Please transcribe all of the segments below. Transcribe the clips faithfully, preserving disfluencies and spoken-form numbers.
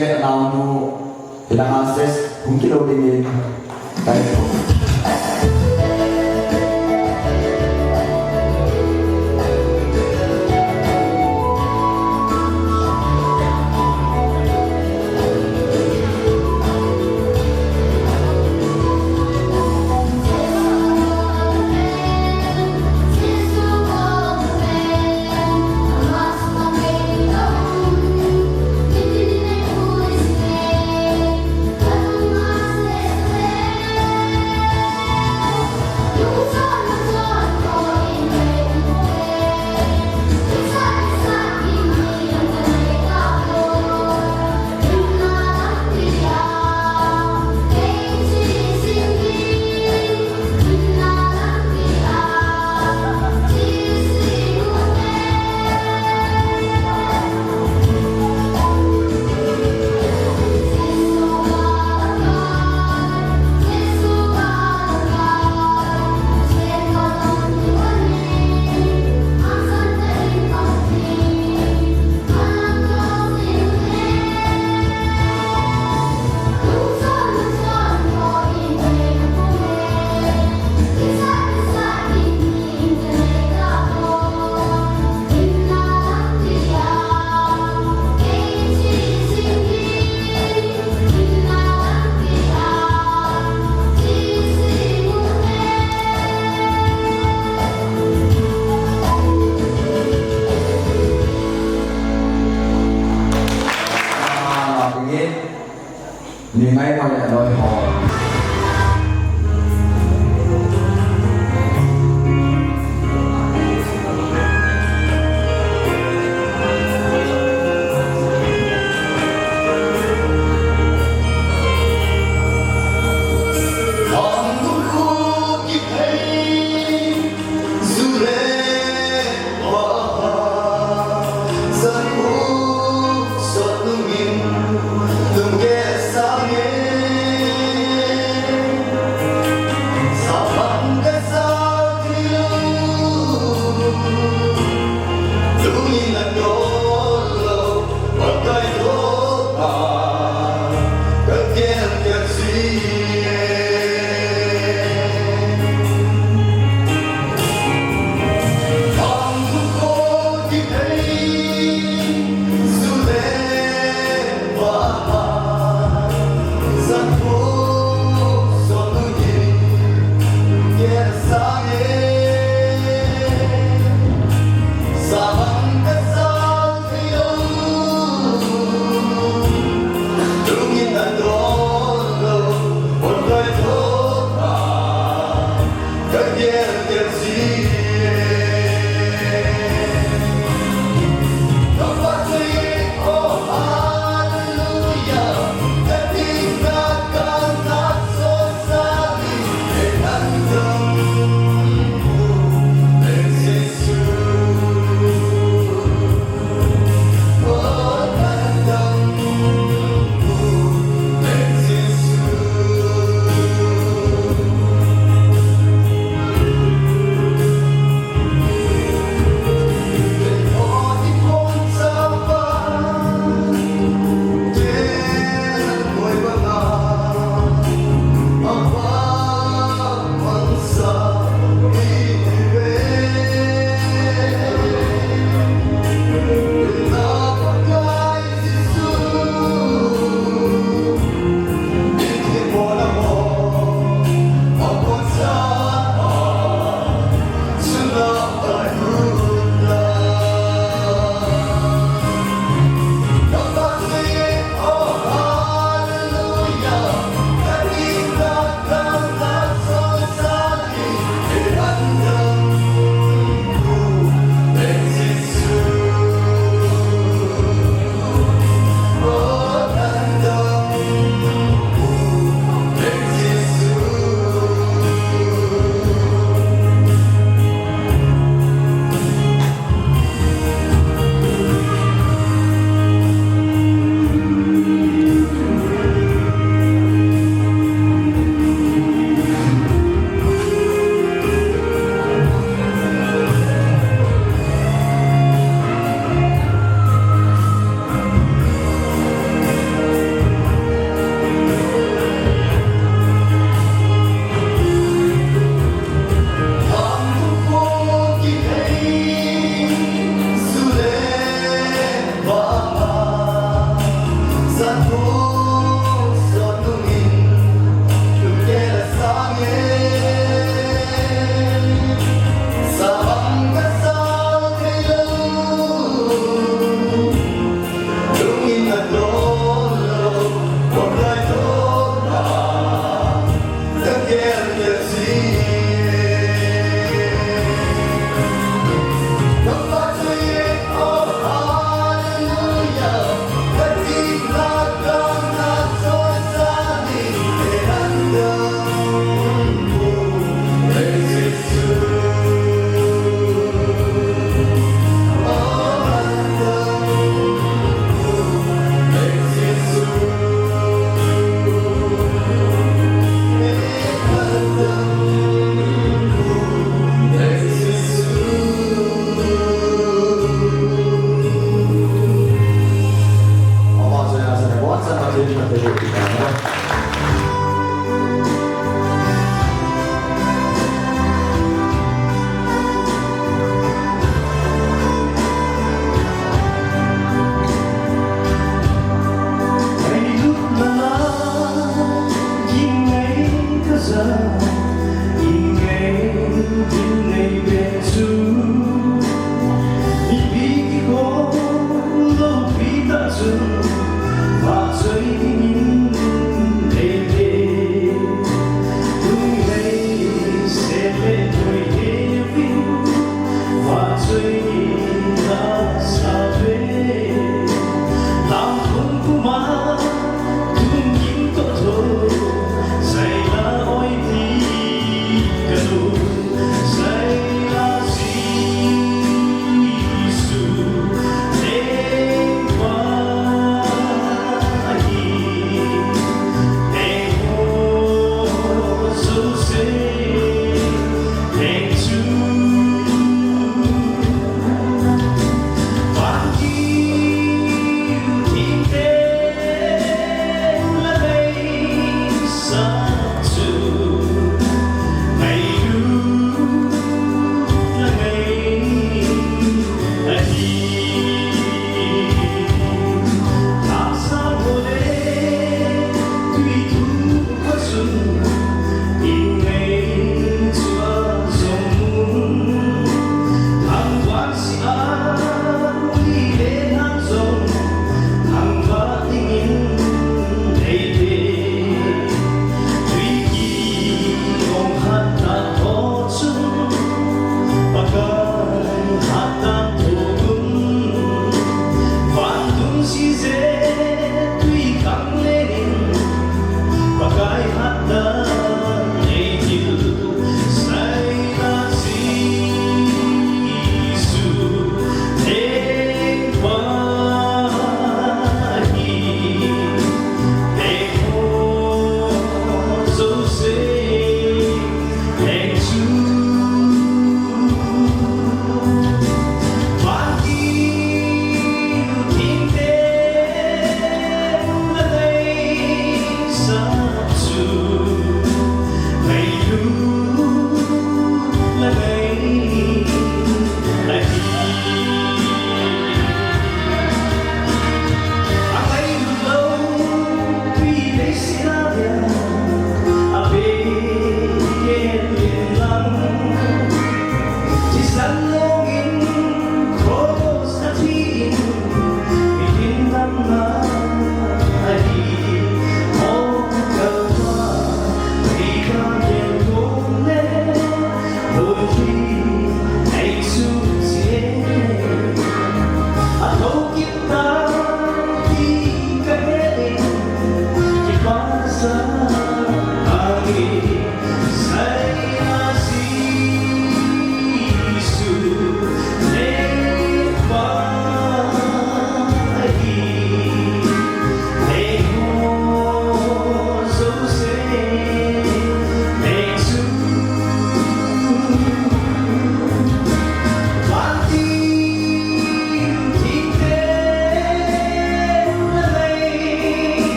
Naonu, hilanga stage hung kilou dingin.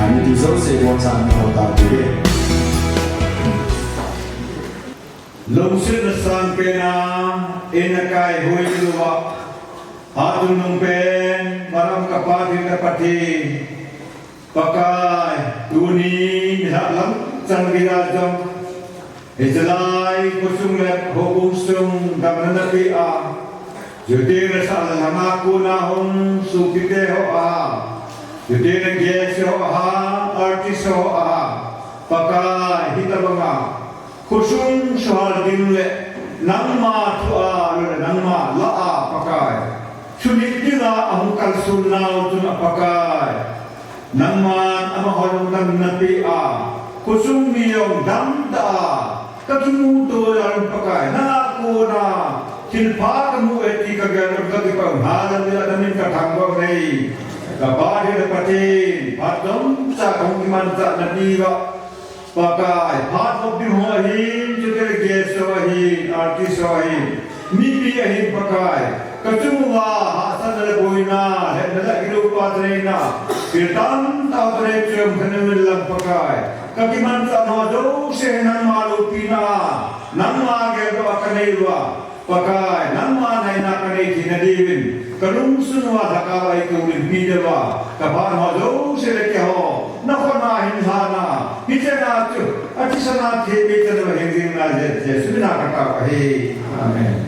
Mipi jouse bochan na ho ta ti ve. Lungsetna sangpen a, in a kai hoi lou a, hatchungnung pen, varam ka Pathen ka Pathen, Pakai, tuni, nilhah lang chan geiya jong, hichelai khosung le houbung sung damna napeh a, chuteng le sah le lhanga kona hung sopi te ho a, chuteng le guest ho a, artist ho a, Pakai, hitobanga khosung suhal ding le nangma thu a, le nangma la a, Pakai, sumil dinga ahung kalson nau chunga, Pakai, nangman amaho jong damna napeh a, khosung mi jong damdoh a, kakimuto jal un, Pakai, nanga kona thilpha kamu e ti kagel un, kakipah un, Hallelujah, namin kathangvah un ahi. Ka Pathen, ka Pathen, phat chomcha kahung kimanchah na diuva, Pakai, phat hop ding ho ahin, chuteng le guest ho ahin, artist ho ahin, mipi ahin, Pakai, kachung uva hahsatna le boina, hetna le gilou phatna neina, thil tamtah kanei chu um khat in lang, Pakai, kakimanchah ho jouse hi nangma loupina, nangma geldoh a kanei uva, Pakai, nangma ngaina kanei theina diuvin, kalungsun uva lhagao a eikoulimpi diuva, kaphat ho jouse le keiho, nakhut a hin lhana, hichea chu, athisan a themmi chan uva hin dingin Je-, Jesu mina katao ahi. Amen.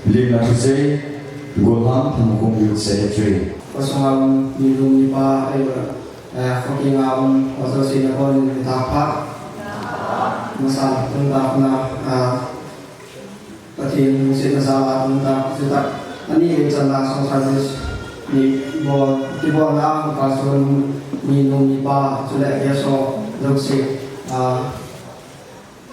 Limna thusei, Golhang Thankhompi Secretary. Khosung a um, milu mipa, ahilouleh, eh, khokeng a um, ho jouse nabonun nitah pha. Masa tun ta na, ah, Pathen lungsetna jal a tun ta, chutak ani le chan la song service ni bol, kibol na, ka sun ni nu ni pa, chule guest ho jouse, ah,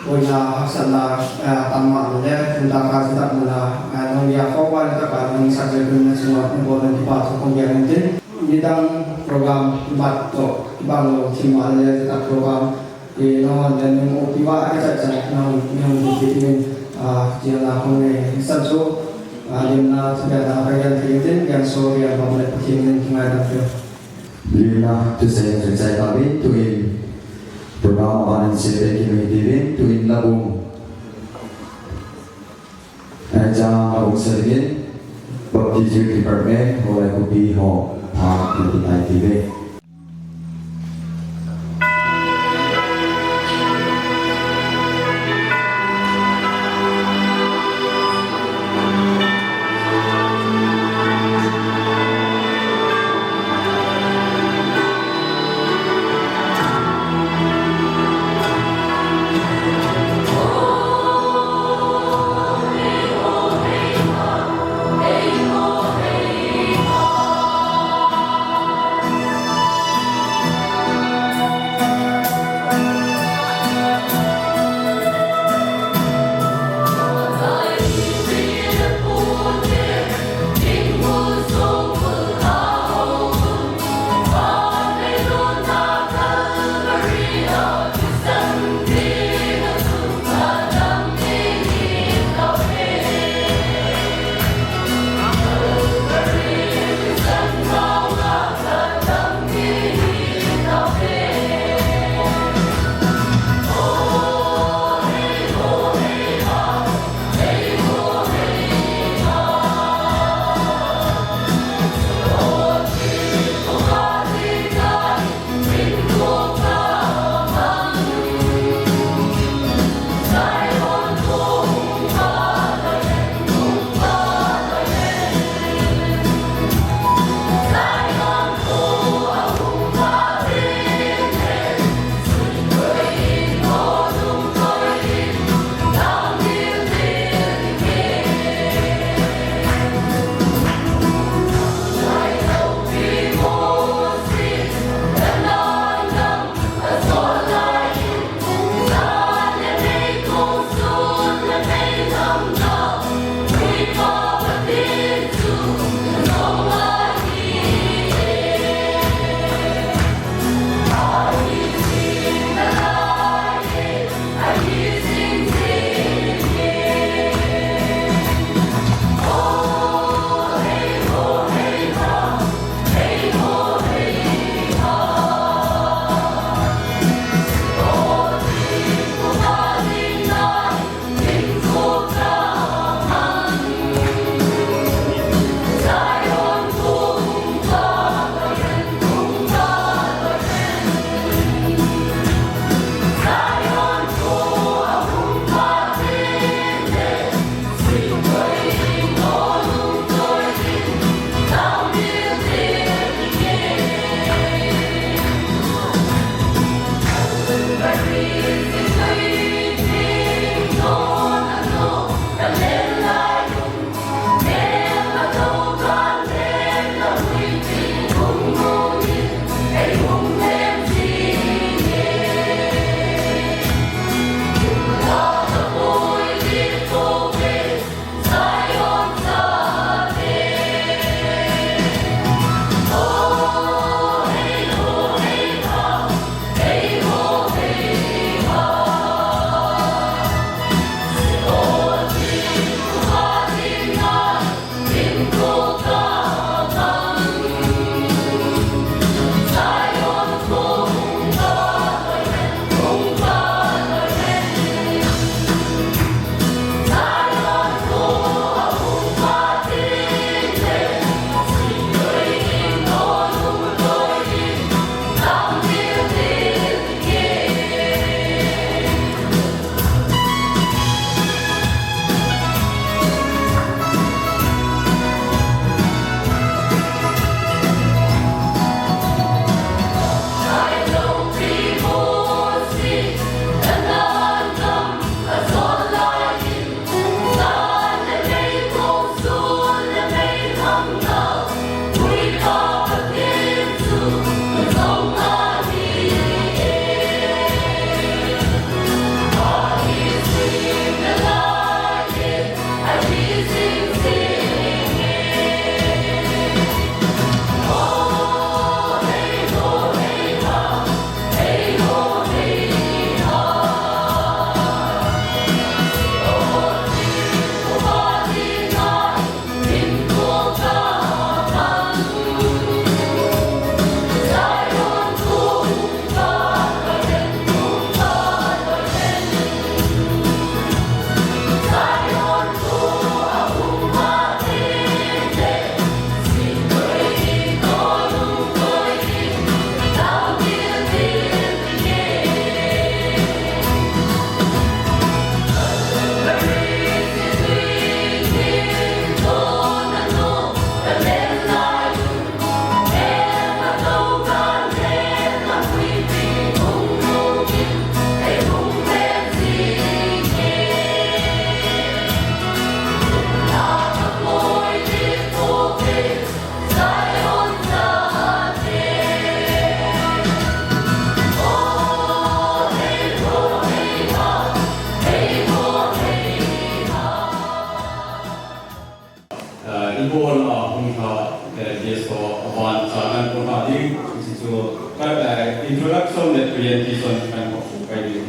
Boina haksatna, eh, tamma le, tun ta kha chutak muna, eh, nong ya fo wa le ta ka nong sak le kun na chunga, nong bol na kipa thu kong ya nong tin. Nidang program bat to, kibang lo thim ma le chutak program, eh, nong le nong o pi wa ka chat chat nong, nong di di min, ah, jian la kong ne, san chu, ah, lim na, tu ya na, ka yan tin tin, yan so ya ba le Pathen nin kingai da tu. Limna thusei in chai tauvin, tuin program aban in seipeh kit u hite uvin, tuin labum. Ahi chang labum sa dingin, Baptist Youth Department, Hoilai Khopi ho, pha, na ti tai ti ve.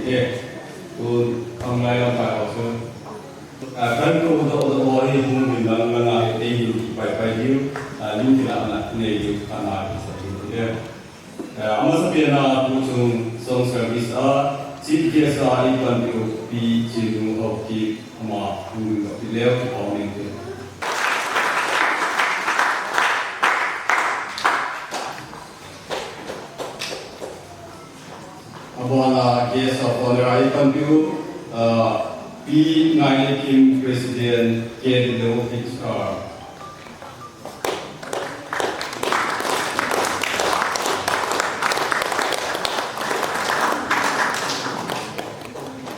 Tun khanglai lamkai ho chu, ah, kan kou doh doh ho hi hung hin lang lang a hi tei hin kipai pai diu, ah, lim kila na nei diu kana kisa diu. Eh, amasapen a tuchung song service a chief guest a eipanpiu Pi Chinnu Haokip ama hung hin doh kit leu kipa um inte. Abana guest of honor a eipanpiu, ah, Pi Ngaineikim, President, K T L H R.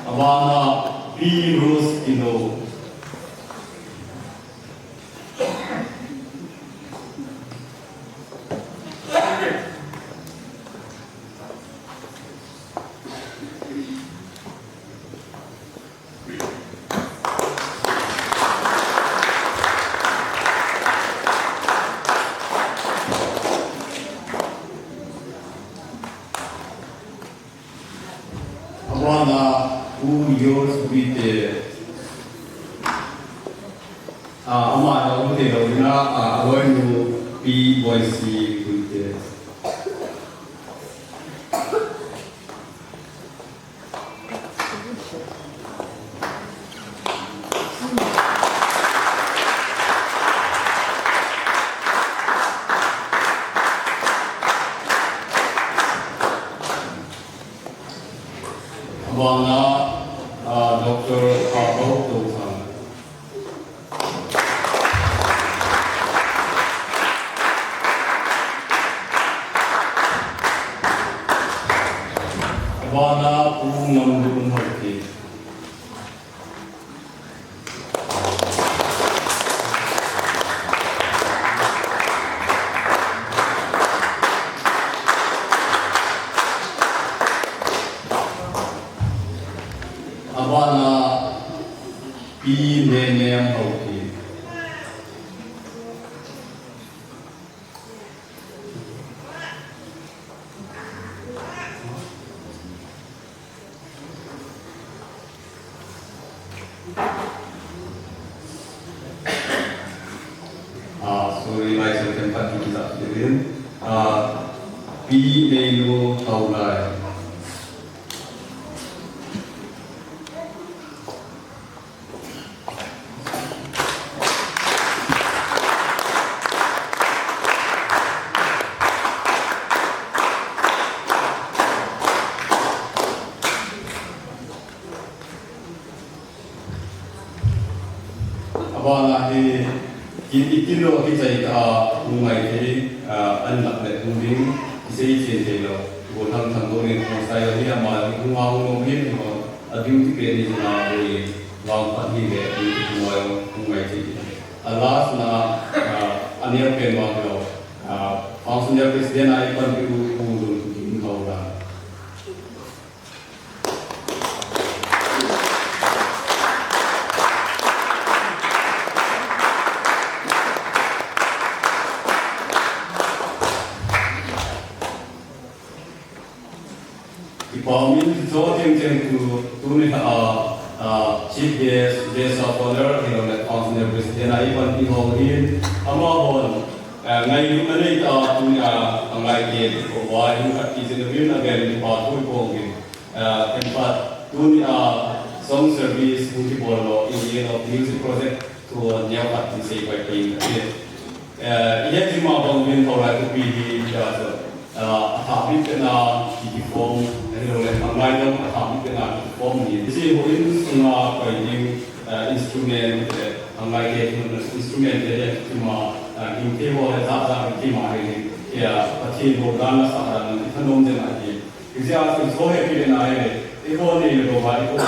Abana Pi Rose Kino. Abana Pu George Guite. Ah, ama jong hung thei lou ding a, ah, aloinu Pi Boisi Guite. Abana, ah, Doctor Apau Tousang. Abana Pu Ngamlun Haokip. Abana Pi Nenem Haokip. Ah, sorry, lai sir, kan pat ki sa sirin. Ah, Pi Neinu Thaulai. Abana hi, ki, i kilo kichai ta, hung ngai thei, ah, an lak le hung ding, kisei chen thei lou. Gollhang Thangdonin hung sai lou hi ama, hung a hung lou hi, a duty pen ni na boi, vang phat ni le, duty hung ngai, hung ngai thei. A last na, ah, a neo pen vang lou, ah, Council President a eipanpiu Pu Lunthim Haorai. Kipa umin, kicho chengcheng tu, tuni a, a, Chief Guest, Guest of Honor, hilouleh Council President a eipanpi ho hin, amahon, eh, ngailutna neitah a tuni a, a ngaite, ko va hin khat ti jin uvin, a vel in kipa thu i phong uvin. Ah, in fact, tuni a song service hung kibol lou, in the name of music project, thu neo khat in sei pai pai in ati. Ah, i het jing ma bang uvin Haorai khopi hi, ah, chu, ah, a thah bit pen a ki, ki form, ahilouleh, khanglai jong a thah bit pen a ki form ni. Hiche houin sunga koi ding, ah, instrument, eh, khanglai te, instrument te, eh, kima, ah, gingte ho le, jat jat kima hi, eh, Pathen hou dan la sah dan, i thanom jeng ahi. Hijeh a chu, hiche ho hi ipi le na ahile, eiho nei le gou a, eiho le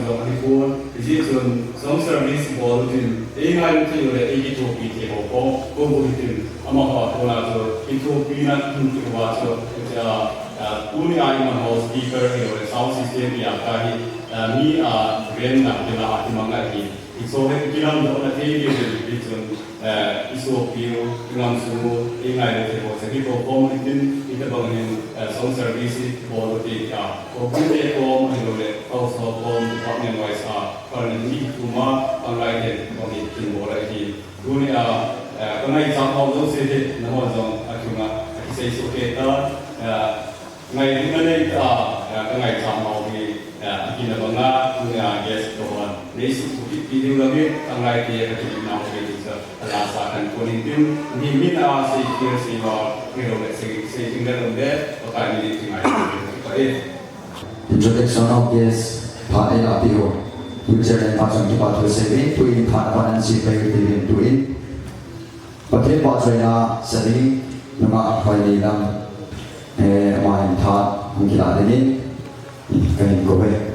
gou a, ahipon. Hijeh chun, song service bol u tin, ei ngailut thei u le, ei kithopi thei ho, ko, ko bu hitin, amaho a kona chu, kithopina, um, ti uva chu, hijeh a, a, tuni a iman ho speaker, eiho le sound system, tia ka hi, a, mi, a, ven na, ti la, a, ti mang ahi. Hiche ho hi, kilamdohna thei diu le, hijeh chun, Eh, i sopi u, i gamsung u, i ngailu thei ho, sa hi ko kom in tin, i tabang hin, eh, song service i bol u ti a. Ko kum te kom, ahilou le, ko so kom, department wise a, department mi kuma, panglai te, ko mi kin bol a hi. Tuni a, eh, ka ngaicha mau jouse hi, nangho jong, a chunga, a kisei soh kei ta, eh, Ngailutna nei ta, eh, ka ngaicha mau hi, eh, a kina banga, tunia guest kahon. Nei suhthukit pi ding lam hi, ka ngai te ka kina nau hi, sa, ka la sa kan ko ning tin, ni min a sei kir sei wa, ni ro le sei, sei ting le ro le, pa ka ni ni ngai, pa e. Introduction of guest, pa e la pi ho. Wheelchair len pa chang ki pa thu sei, tu in pa pa nan si pa e ti in tu in. Pathen pahchoina sa ding, nungah a khoi ni lam, eh, ama hin tha, hung kila dingin, ka hin ko ve.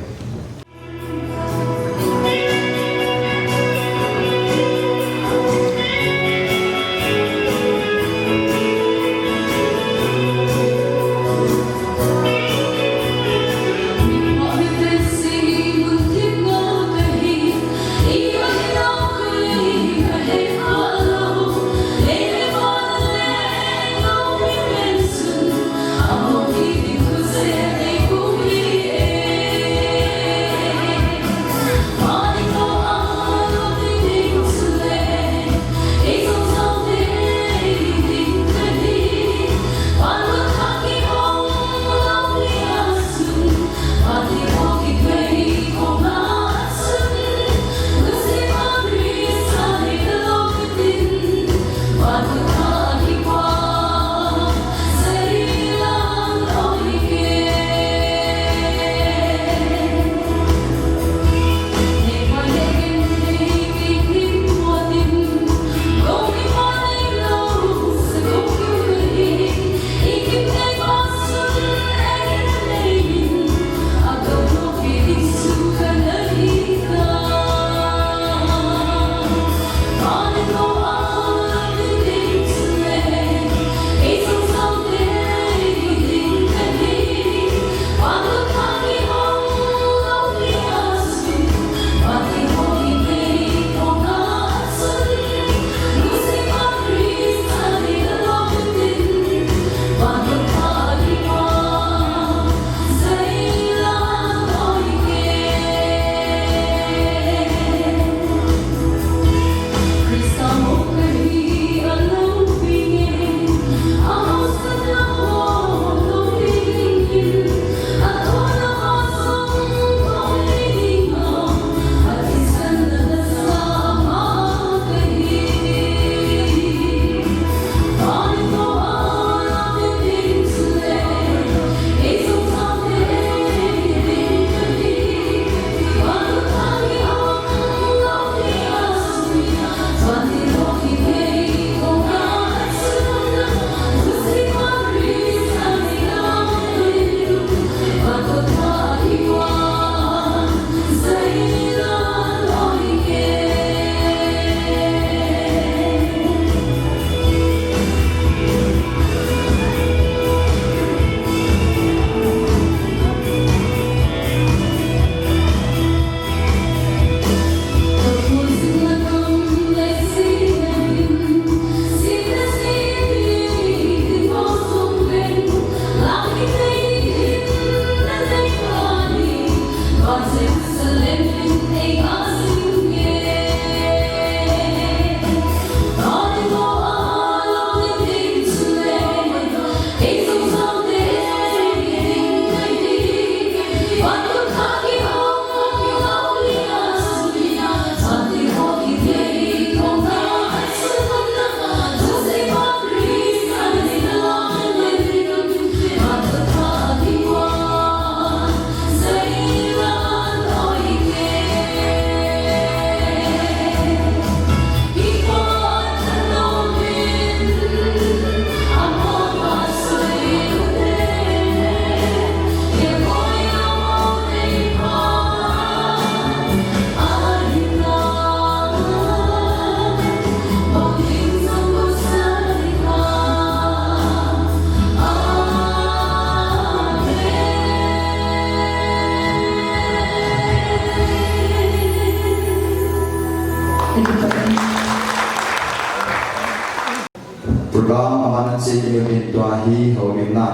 Sei kit uvin tua hi houlimna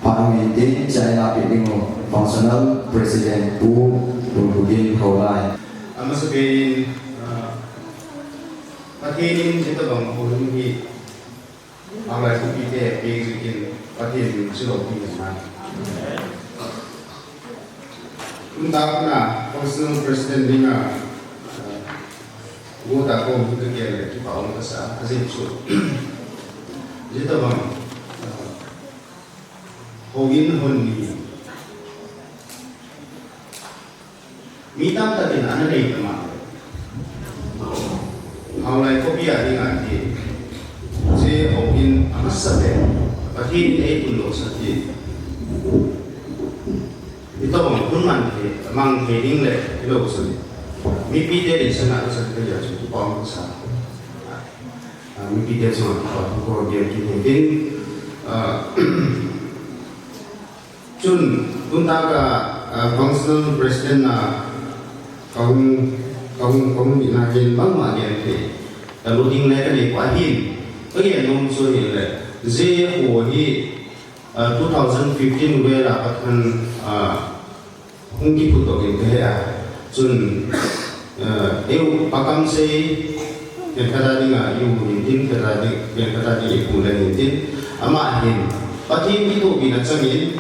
phat hung hin tin, chaina pe ding u Functional President Pu Lungpugin Haolai. Amasapen in, ah, Pathen in hitabang houlim hi Haolai Khopi te peh jeh in Pathen min chu loupi hen lang. Tun tah a Functional President dinga, ah, go tah a kon hi kagel le kipa um kasa, ajeh chu hitabang, ah, houin hon ni mi tamtah in ana nei tama. Haolai Khopi a dinga hi, hiche houin amasapen, Pathen in eipundoh sah hi. Hitabang hun man hi, mang thei ding le, hilou chun. Mipite deisahna kasah hi kajah chu, kipa um kasa. Ah, mipite chunga kipa thu kagen kit in tin, ah, Chun, tun tah a, ah, Functional President na kahung, kahung, kahung hina hin bangma genthei talo ding le kanei poi ahin. Kagen nom chu ahile, hiche ho hi, ah, two thousand fifteen vel a pathen, ah, hung kiphut doh in kahe a. Chun, eh, eiho pa kamsei, phetkhat a dinga eiho hin tin, phetkhat a ding, phetkhat a ding eiho le hin tin. Ama hin, Pathen kitohpina chang in,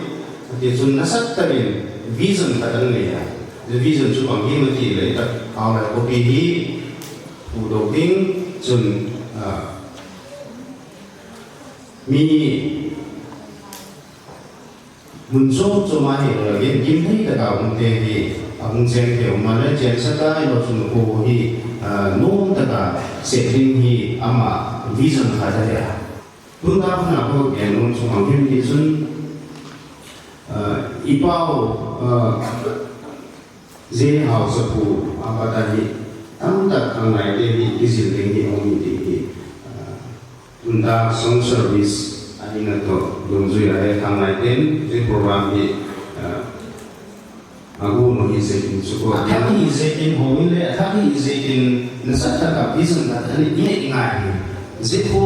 ati chun nasatah in vision khat anei a. Vision chu bang hi em ati le, Haolai Khopi hi phudoh ding, chun, ah, mi Mun chom chom a hilou le, gimthei tah a um te hi, ahung cheng thei um a le, chensah tah a hilou chun kho hi, ah, nom tah a seh ding hi ama vision khat ahi a. Tun tah a kagen nom chu bang ham ti chun, ah, i pau, ah, Hiche haosapu a pat a hi tamtah khanglai te hi kijil ding hi um hi ti hi, ah, tun tah song service a dinga toh dungjui a le khanglai ten hiche program hi, ah, agu no hi jeh in chu ko. Athah hi jeh in houin le athah hi jeh in nasatah a vision khat anei ngai hi. Hiche kho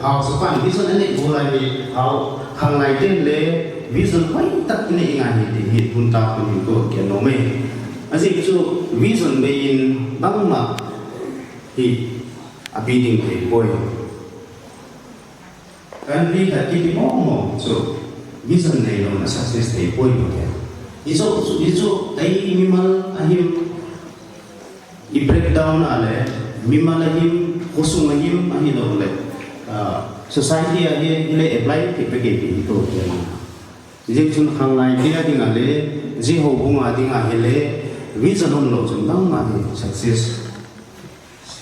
haosapan vision anei bol a hi hao khanglai ten le vision hoitah anei ngai hi ti hi tun tah a kon hin kagen nom e. Ajeh chu vision bei in bangma hi api ding thei poi. Country khat kiti mong mong chu vision neilou in a success thei poi mo ke. Hichu, hichu ei mimal ahin I breakdown a le, mimal a him, khosung a him, ahilou le, ah, society a hi, hi le apply kit pe kit ti hi tou kian. Hijeh chun khanglai te a dinga le, hiche houbung a dinga hi le, vision umlou chun bangma hi success,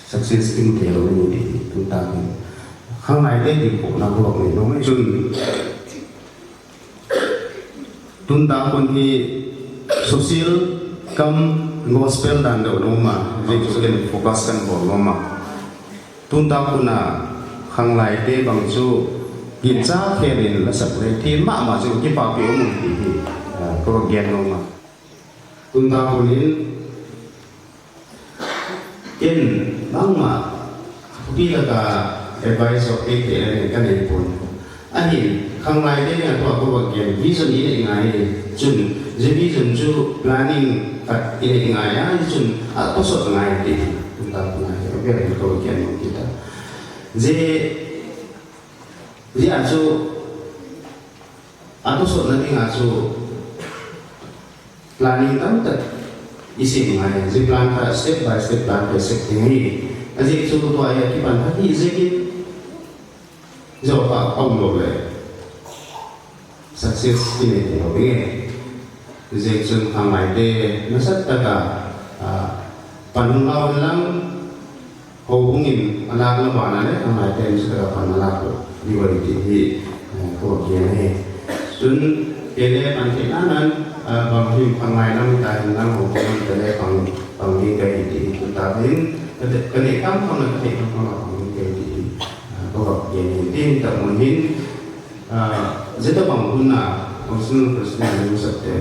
success kimu thei lou ni ti, tun tah hi. Khanglai te ding ko na ko ni lou mai chun. Tun tah kon hi social cum gospel dan deuh nom a, hijeh chun focus kan bol nom a. Tun tah kon a khanglai te bang chu gincha khen in la sak le thil mama chu kipapi um ti hi, ah, ko gen nom a. Tun tah kon in Ken, bangma, thupi taka advice of pe te le ka nei pon. Ahin, khanglai te na tua ko ba ken, vision i nei ngai, chun, je vision chu planning khat i nei ngai a, chun, a tosot ngai te, tun tah ngai, a pe ko ken mo kita. Je, je a chu, A tosot na dinga chu planning tamtah i sem ngai, je plan kha step by step plan kha step ding hi. Ajeh chu tua hi akipan kha hi jeh in jo pa pang lou le success i nei thei lou ding e. Hijeh chun khanglai te nasatah a, a, pan hung lau hen lang, houbung in a lak na bana le khanglai te nasatah a pan a lak lou diu ahi ti hi, eh, ko kian ahi. Chun, kei le pan thei nan nan, eh, bang him khanglai lam ta hin lang houbung lam te le pang, pang ding kahi ti hi, tun tah hin, ka te, ka nei tam pang le ka thei tam pang le pang ding kahi ti hi, eh, ko kian ahi. Tin tah mun hin, Ah, je tabang hun a, Council President a ning sap te,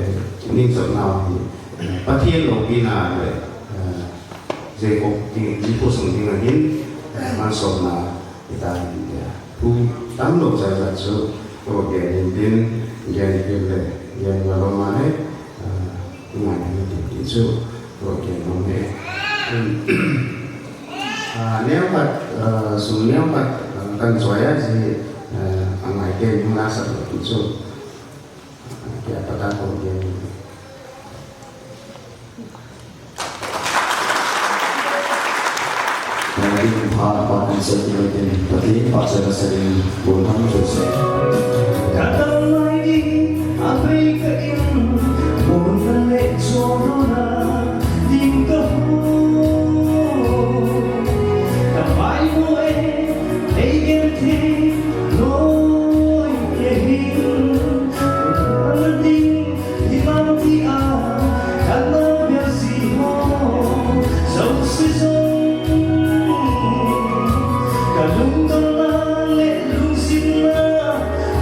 ning sap nau hi, Pathen loupina le, ah, je ko ding, je ko sung ding a hin, ah, malsomna, ita hin te. Thu tamlou jat jat chu, okay, nin tin, gen pil le, gen la lo ma le, ah, ngai ni tin ti chu, okay, no me. Ah, neo khat, ah, sum neo khat, ah, kan choi a ji, ah, angai te ni la sa ti chu. Ah, kia pata ko gen. Pathen pha, Pathen sel ti mai tin, Pathen pha sel sel in, bun tham chu se. Ka tam lai ding, a vei ka in, bun na le chua na, ding ka hu. Ka pai mo e, ei gen thei, noi e hin, na ding, Hi lam ti a, ka na bia si ho, zo si zo. Ka lungdon na le lungsim na,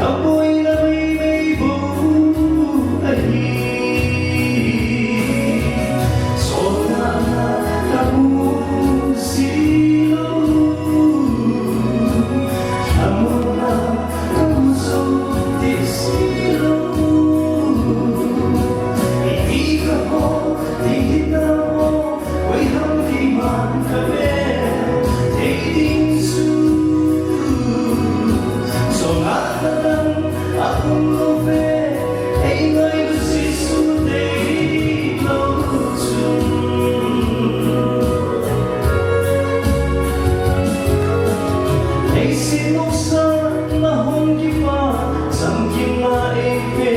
ka boina mei mei bou ahi. Sona na ka mu si lo, ka mu na Ei sin noksa na hon kipa, chamkim na ei pe,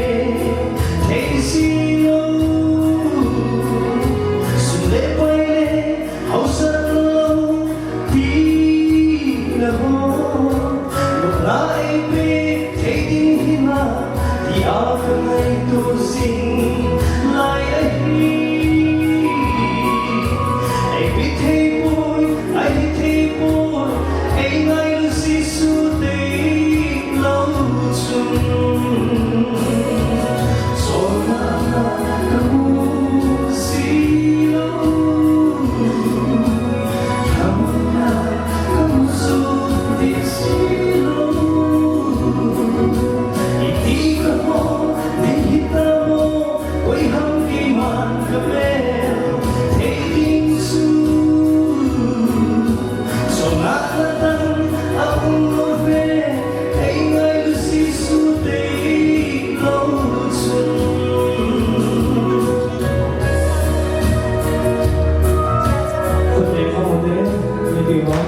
thei si lo. Sum le pai le, hausat lo, ti na ho. Nopna ei pe, thei ding hi na, ti a ka ngaito jing lai ahi. Ei pe thei poi, ei thei poi, ei ngailu Jesu tei lo chun. Sona na ka mu si lo, ka mu na ka mu su ti si lo. Iti ka mo, ni hita mo, Koi ham keiman ka bel thei ding chu. Chonga na dang a um lou ve, ei ngailu Jesu tei lo chun. Khut dei kham u te, ni ti ho.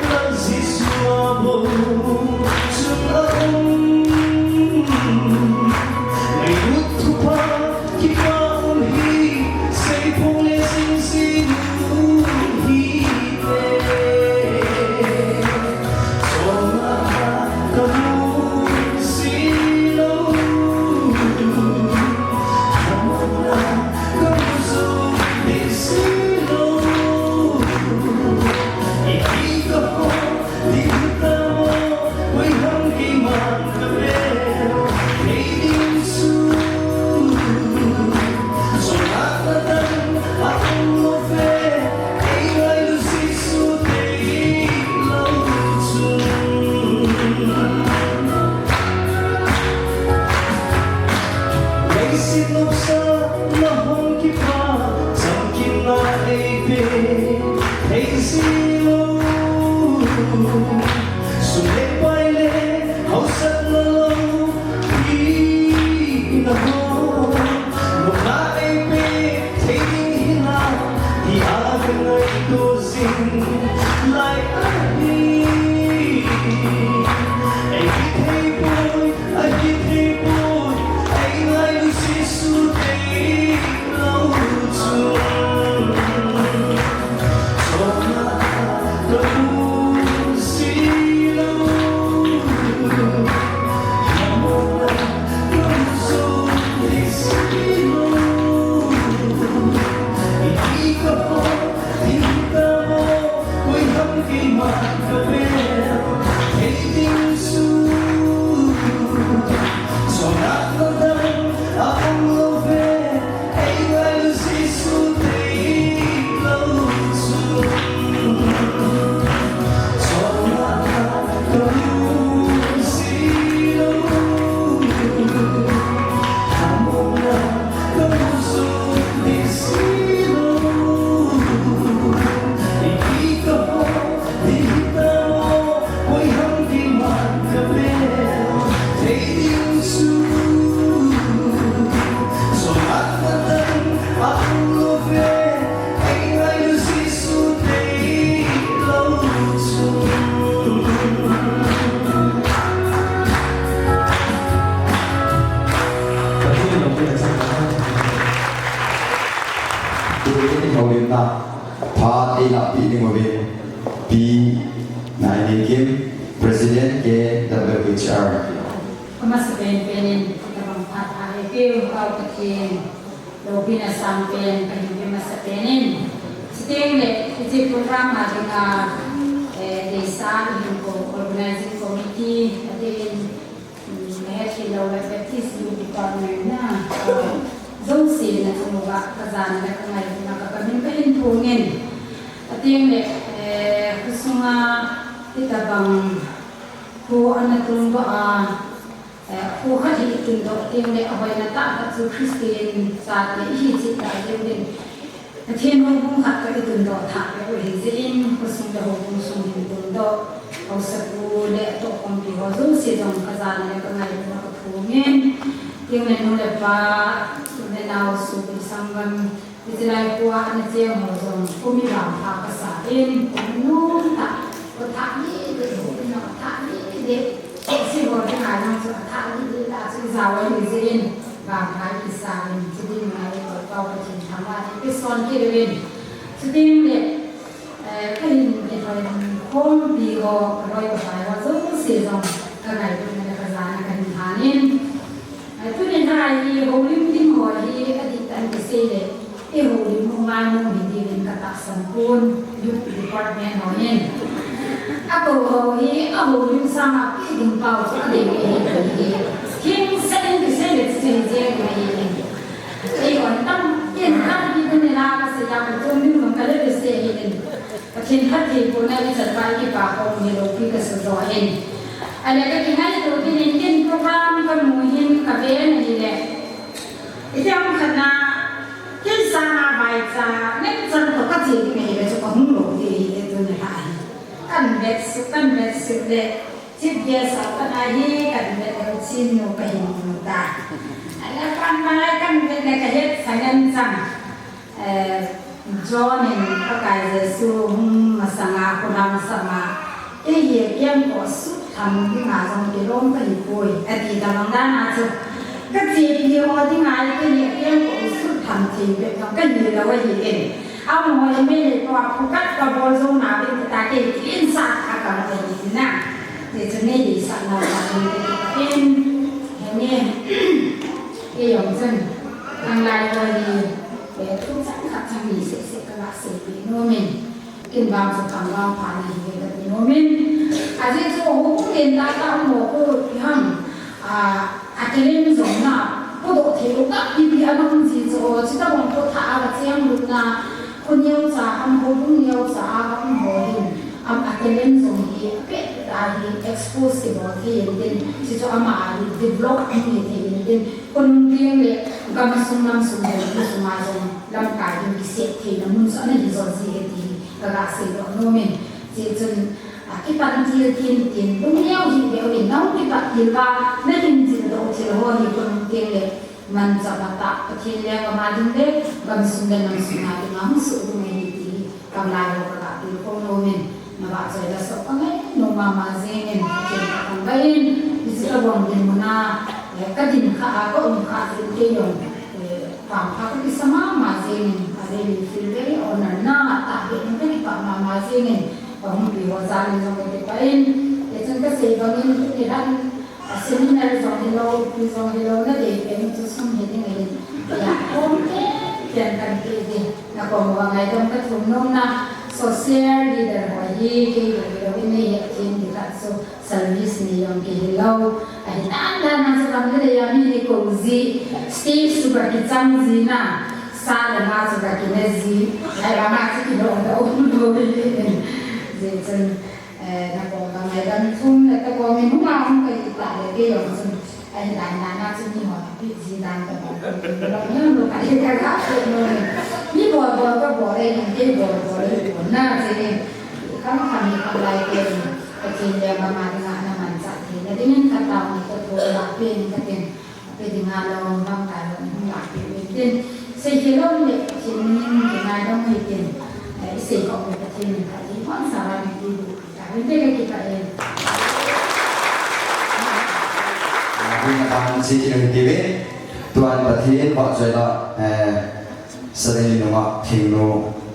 Lal Jesu a bou chun a um. Ngailut thupha kipa um hi, seiphong le singsi um hi te. Chonga ka mu si lo. Ka mu na ka mu su ti si lo. Iti ka ho Sum le pai le hausatna lou pi na ho, nopna ei pe thei ding hinam ti a ka ngaito jing lai ahi. Ei kithei poi, ei kithei poi, ei ngailu Jesu tei lo chun. Chonga Tuin houlimna phat eilahpeh ding uvin Pi Naineikim, President K W H R. Amasa penpen in, tabang phat pha eipeu, Pathen loupina sangpen kahin pe masa pen in. Chuteng le, hiche program a dinga, eh, deisah hinkho, organizing committee, atin, um, Mehet Hilou le Baptist Youth Department na, uh, jouse na chung uva, kajana le kangailutna ka, kamin kahin phong in. Ateng le, eh, khosunga hitabang kho ana tungdoh a, eh, kho khat hi itundoh teng le, ahoina tah khat chu Christian chate ihi cheh tah jeng uvin. Pathen houbung khat ka itundoh thah peh u ahi jeh in, khosung le houbung sung hin tungdoh, haosapu le atohkhompi ho jouse jong kajana le kangailutna kaphong in, teng le nu le pa, u le nao, sopi sanggam, hiche lai khoa ana cheng ho jong, kum ijat pha kasa in, kum nomtah, kho thah deh deh, houin a thah deh deh, hiche ho dinga jong chu athah deh deh tah chu ijao ahi jeh in, vangpha ikisa in, chuding ngai le Pakai Pathen thangvah in eipeh son kit uvin. Chuteng le, eh, kahin, eh, khompi ho, kaloi kapai ho jouse jong kangailutna le kajana kahin lhan in. Eh, tuni lha hi houlim ding ho hi adihtah in kisei le, ihoulim u ngai nom hi diuvin katahsan pon, Youth Department ho hin. Akou ho hi ahoulim sanga peh ding pao chu adei ahi, ahi. Hingset in kisei le chu hi jeng ahi. Eihon tam, ken tampi tuni la kasei a, kachom ding jong kale le sei ahi in. Pathen phattheibohna ichan uva ikipa khom u hi loupi kasa joh in. Ahile kakingaito kit in, ken program kamu hin kaven ahile, iti ham khat na, ken sanga vaicha, ngen chan toh kache ding ahile chu kahung lou ding ahi, tuni lha hi. Kahin vet suh, kahin vet suh le, chief guest a pat a hi kahin vet le, Chinnu kahin mu tai. Ahile apan mai kahin vet le kahetsa ngen chang. Eh, John in Pakai Jesu hung masanga, khonung masanga, kei hi akengkoh sutlham dinga jong kilom kahipoi, ati tabang dan a chu, kachepi ho dinga kei hi akengkoh sutlham thei bep jong kahilou ahi in. Amaho hi Meitei pa phukat pabol jou nauvin tita, kei hi kilensah kha kang ahi in na. Hiche chu nei deisah nau jong in, henge, kei jong chun, tanglai ho hi, eh, thu chang khat chang ni seh seh kaga seipeh nom in. Ken vang chu khangvang pha nahi kati nom in. Ajeh chu houbung lentah tah um ho khu ipi ham, ah, atalent jong na, podoh thei lou tah ipi ana um ji chu, chutabang kho thah a kacheng lutna, kho neocha ham, houbung neocha a um ho hin, am atalent jong hi apet a hi expose kibol thei intin, chuchu ama a hi develop hung hi thei intin, khonung teng le gamsung namsung le khosung a jong lamkai ding kisep theina mun chu ana hi jo ji ahi ti hi kaga seidoh nom in. Hichun, a, kipan til tin tin, lungneo hih beh uvin, nahung kipat til uva, nahin jildoh thil ho hi khonung teng le manchah a tah, Pathen lenggam a ding le gamsung le namsung a dinga hung soh ding ahi ti hi, kam lai ho kaga tilkhou nom in, navahchoi lasah kangai nom mama jeng in, Pathen kathangvah in, hiche tabang dinmun a, eh, kadin kha a, kaum kha jeh in kei jong, eh, vangpha kakisa mama jeng in, I really feel very honored na, atahbeh in kakipah mama jeng in, kahungpi ho jal in jong kakipah in, hichun kasei bang in, tuni lhan, a, seminar jong hilou, ipi jong hilou, nadei pen chu sum hi ding ahin, tia, khom pen pen kahin pe ding, nakom uva ngaidam kathum nom na, social leader ho hi, Hi kei ka kilo in nei het khin ti khat chu service nei jong kei hilou. Ahi dan dan a chu kam le ya mi ni ko ji stage chu ka kichang ji na sa le ma chu ka kine ji. Ai ba ma chu kilo da um lo ji chun. Eh, na ko ka ngaidam thum le ta ko min hung a hung ka hi ta le kei jong chun. Ahi dan dan a chun mi ho pi ji dan ta ba ko lo lo lo ka hi ka ga ko lo ni. Mi bol bol ka bol le ni kei bol bol le bol na che ni. Kham kham ni kham lai te ni. Ka chin le ba ma ding a na man cha te. Na ding in ka ta ni ka ko la pe ni ka tin. Pe ding a lo lam ka lo ni hung la pe ni tin. Sei ke lo ni le chin ni ni ngaidam ni tin. Eh, sei ko ko ka tin ni ka ti hon sa ra ni ti bu. Tuan Pathen vahchoina, eh, Sadei nunga thingnu,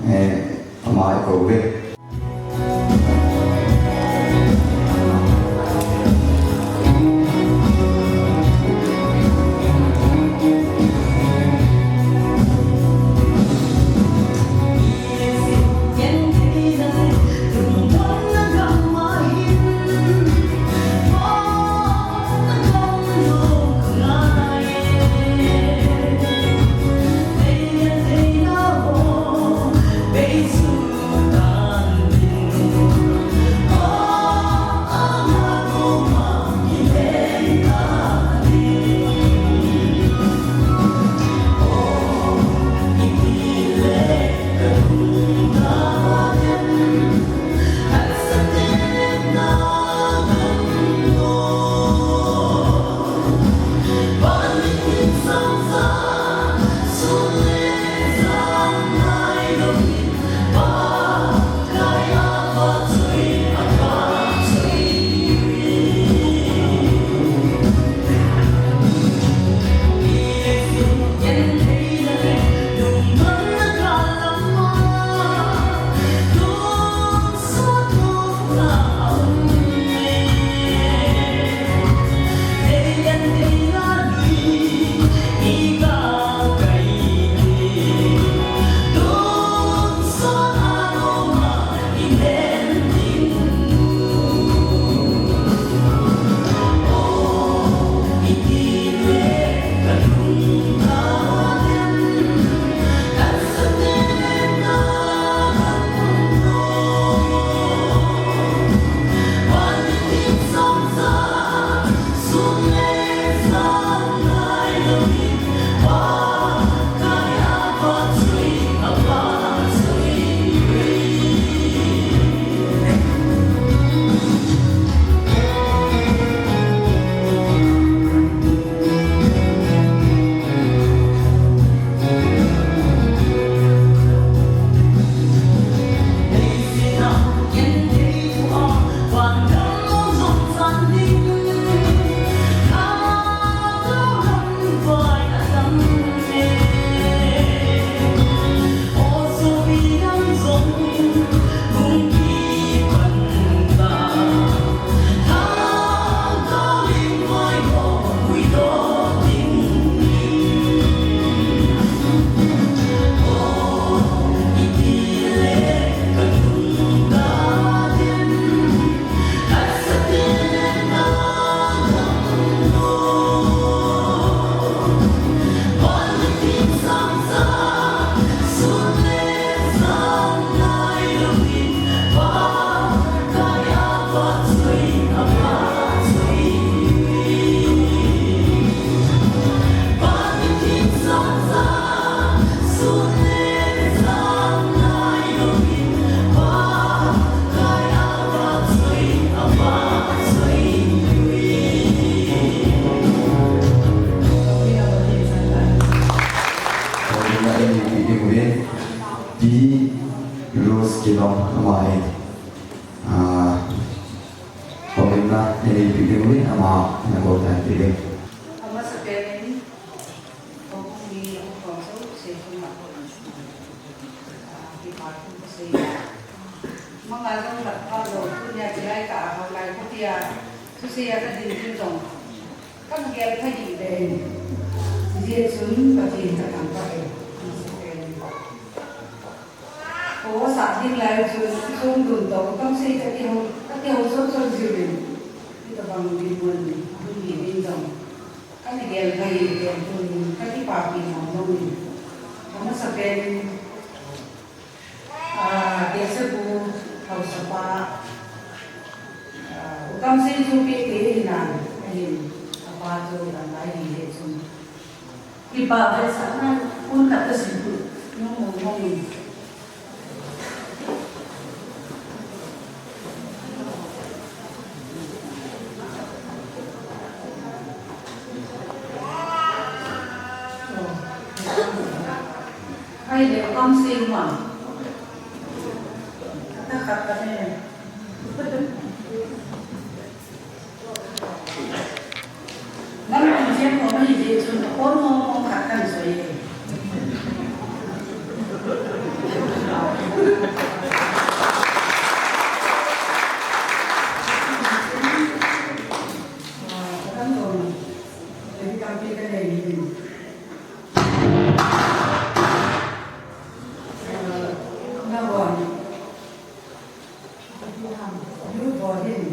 eh, ama i kou ve. Pi Rose Kilong ama hi. Ah, Pawminna, eh, bibing uvin ama, na ko tan bibing. Amasapen in, houbung mi, houbung jouse chunga kon, ah, kipa thu kasei. Manga jong lat pha lou, tunia chilai kah a hoilai kati a, thusei a kadin ding jong, kana gel pha hih ve. Hijeh chun Pathen kathangvah e, amasapen in. Ding lai chu, sum dun to, kam sei ka ti ho, ka ti ho son son jiu in. Ti ka bang ding mun ni, dun ni ding jong. Ka ni gel ka hi, gel kun, ka ti pa pi mo mo ni. Ka masa pen, ah, te se bu, hau sa pa. Ah, u kam sei chu pi te hi nan, ka hin, a pa chu, dan lai hi he chun. Kipa vetsahna, kun khat kasei tu, nung nung nung. Hai le, kam sei ma. Khat khat khat ne. Nang kum siam ko mani je chun ko mo mo khat kan soi. Ah, kan ko. Jadi kampi kan ni. Ah, na bon. Yu bon hin.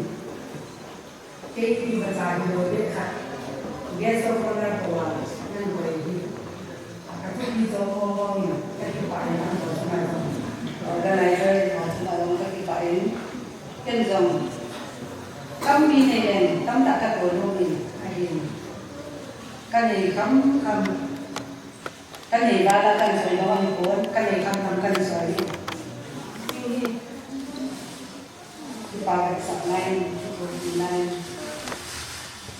Kei imacha hilou beh khat, guest of honour bou a, nang koi hi. Ka thupi jo mong mong in, ka kipah in nang bou chunga jong. Organizer in bou chunga jong ka kipah in. Ken jong, tampi nei leng, tamtah ka tol lou in, ahin. Ka nei kham kham, ka nei val a kan soi lou ahi pon, ka nei kham kham kan soi. Hi hi. Kipa vetsahna in, kipah na in.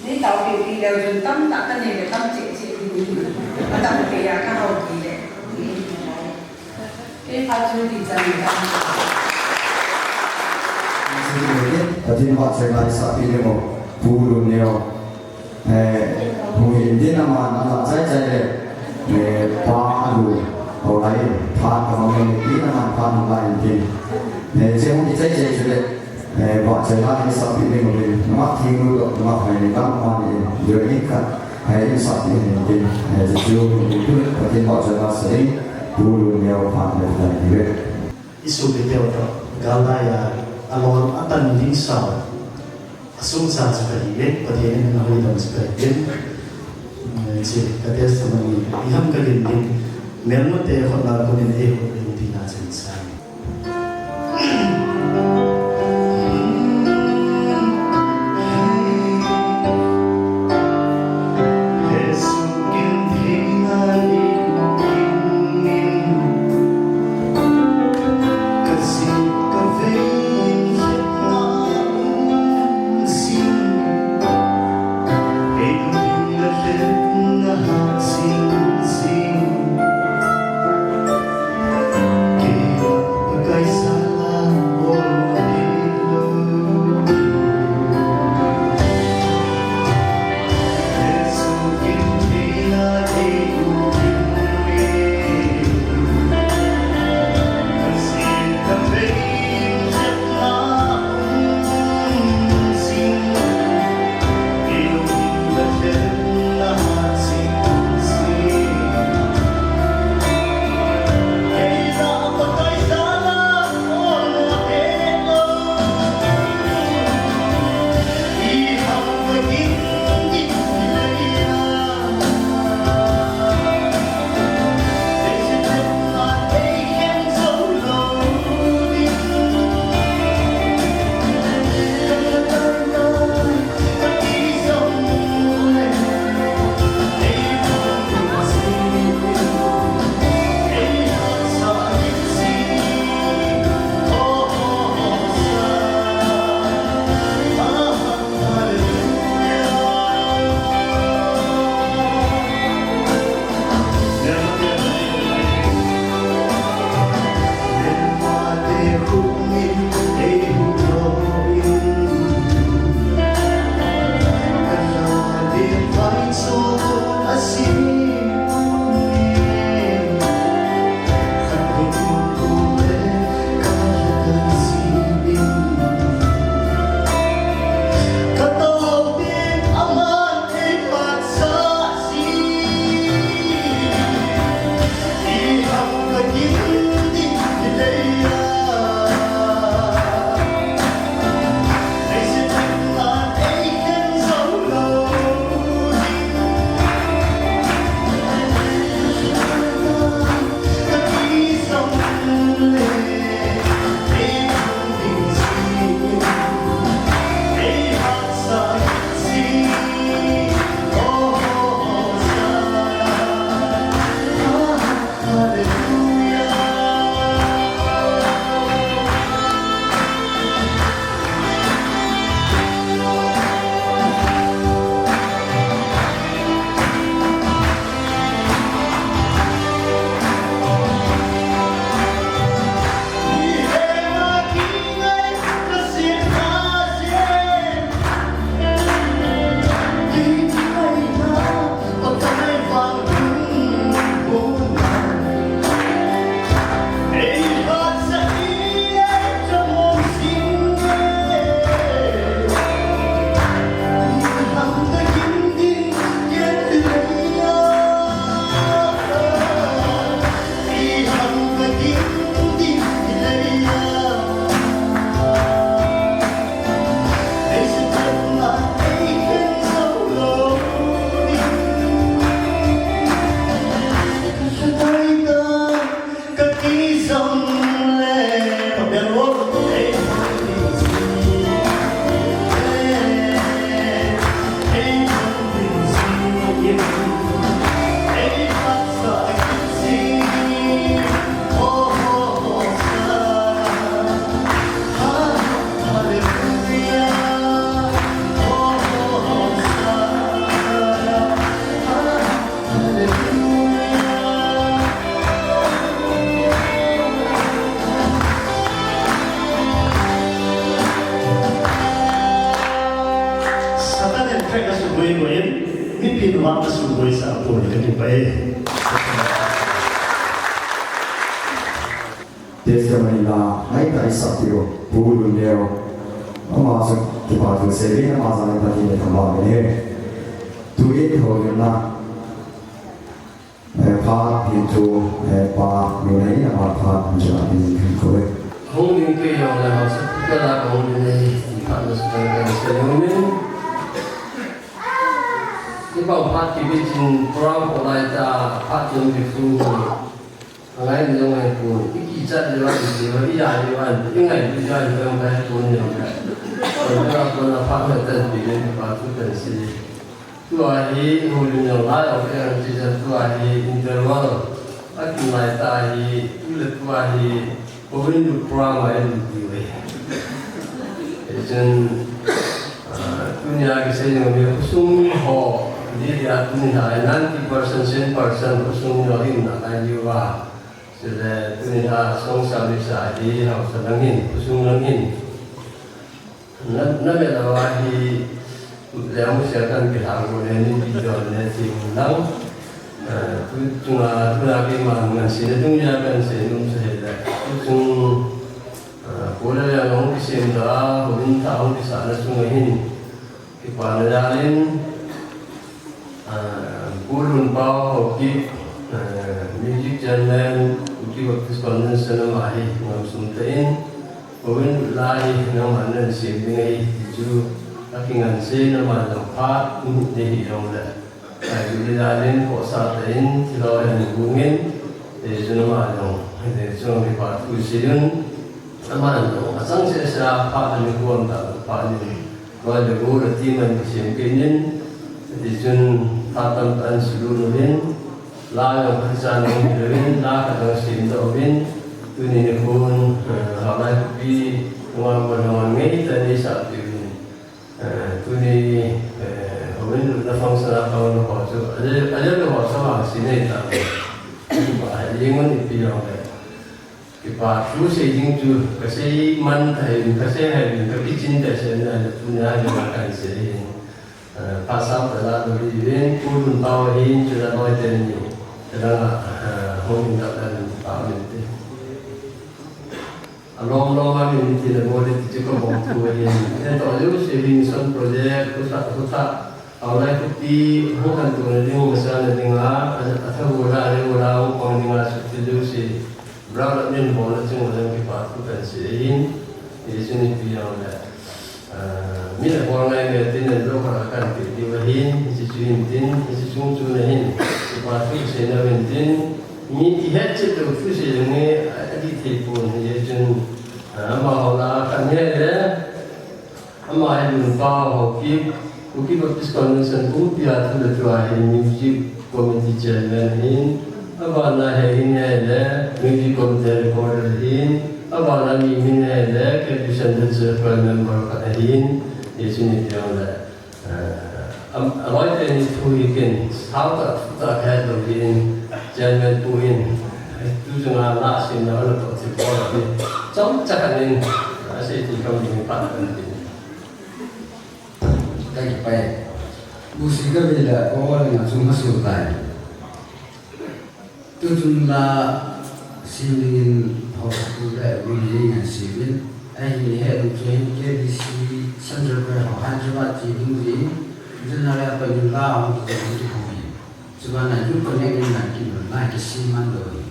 Nei taopiu pi leu chun tamtah ka nei le tam cheh cheh ding. Atam kei a ka hao pi le. Kei phat chu ti chan ta. Pathen vahchoina isah pi ding u, Pu Luneo. Eh, hung hin tin aman ala chai chai le, eh, pa alu, ho lai, phat ka mang le, tin aman phat hung lai tin. Eh, che hung kichai chai chu le, eh, vahchoina isah pi ding uvin, nangma thingnu toh, nangma phaini kam aman in, ding khat, eh, isah pi ding tin, eh, chu chu, hung hin tin, Pathen vahchoina sa ding, Pu Luneo phat le lai ding ve. Isopi teu toh, gal lai a, alol atan ding sao. Asung sa chu kahi e, Pathen in ahuhdoh chu kahi e. Eh, hiche ka testimony, iham ka hin ding, melmate hotna kon in eiho ding tina chun sa. Mipi nungah a sum boisa a pon ka ti pai. Testimony la, ngai ta isap tiu, Pu Luneo. Ama sa kipa thu sei, ama sa ngai ta ti ne thamba ne. Tu e tho na. Eh, pa, hin thu, eh, pa, mi nai na ma pa, hin cha, hin hin ko e. Hung ning ke yong le ma sa ka la hung ning nei, pa na sa ka sa yong ning. Ni pa pa ki bi chin pra ko lai ta, pa yong bi fu. Ngai ni yong ai ko, i ki cha ni wa ni wa, i ya ni wa, i ngai ni ya ni wa, ngai ko ni wa. Ko na ko na pa na tan bi ni pa tu tan si. Tua hi, Pu Luneo lai a ka ti sa tua hi interval a kin lai ta hi, tu le tua hi, Pu Luneo program a en ti ve. Chen, ah, tunia kisei jong ni khosung ho, ni dia tunia ninety percent, cent percent khosung ho in na lai ni va. Sile tunia song sa mi sa hi, hausa lang in, khosung lang in. Na, na ve lou a hi, le mu sia kan pi hang ko le ni pi jo le ti mu lang. Eh, tu, tu na, tu na ki ma ngan si le tu nia kan se num se he le. Tu chung, eh, ko le ya long ki sem da, ko in ta hong ki sa na chung hin. Ki pa na ya lin. Ah, Pu Lunpao Haokip, ah, Music Chairman, Kuki Baptist Convention ama hi, ngam sum te in, Pu Lunlai hi, nangma nan sim ding ahi, ti chu, a kingan se, nangma jong phat, um, te hi jong le. Ai, Pu Lunlai len, ko sa te in, ti lo hen, bungin, te chu nangma jong, te chu nangma phat, ku si yun, nangma jong, a sang se sa, phat, ni kuam ta, phat, ni. Tua le go le ti man kisem kit in, ti chun phat tamtah an sulu uvin, la jong khat chan uvin, la khat jong sem doh uvin, tuni nikhon, eh, Haolai khopi, ngon ngon ngon ngei ta ni sa ti uvin. Eh, tuni, eh, uvin na function a pang na ho chu, ale, ale na ho sa ma si nei ta. Ba, ye ngon ipi jong le. Kipa thu sei ding chu, ka sei man thei, ka sei hai ding, ka kichin te sei na, na, na, na, kan sei hin. Eh, pa sao ta la do ri ven, Pu Lunpao hin, chu la noi te ni, te la nga, eh, hong in ta ta ni pa min te. A lom lom a min ti na bo le ti chu ka bong thu hin. Te to lu sei hin son project, ku sa, ku sa, Haolai khopi, hung khantouna ding, hung masana dinga, a, a thago la, a leo la, hung pang dinga, suhthil jouse, brother min bolna chunga jong kipa thu kan sei ahin, hiche chu nipi jong le, ah, min abol ngai ngai tin, lo khat a kan pe diu ahin, hiche chu hin tin, hiche chung chun ahin, kipa thu sei na hin tin, mi ihet chet lou thu sei jong hi, a, adih thei pon, hiche chun, ah, amaho la kan he le, Ama hi Lunpao Haokip, Kuki Baptist Convention pumpi a thu le thu a hin music committee chairman ahin, abana hi hin hi le music committee recorder ahin, abana mi min hi le K B C Central Choir member khat ahin, hiche chu nipi jong le, eh, am, aloi te ni thu hi kin, sao ta, thu ta khat lou hin, chairman pu hin, tu chunga na sin na la to thi bol ahin, chomcha khat in, asei ti kam ding phat kan tin. Ka kipai. Busi ka ve le, o le nga chung ha su tai. Tu chung la sim ding in ho tu le bu ni ngan si vin. Ahi ni he lu chu hin K B C Central Choir ho Hyderabad ti ding ji. General pa ni la ho ti ding ji ho ni. Chuban a Youth Connect in ngan kin la ki si man lou ni.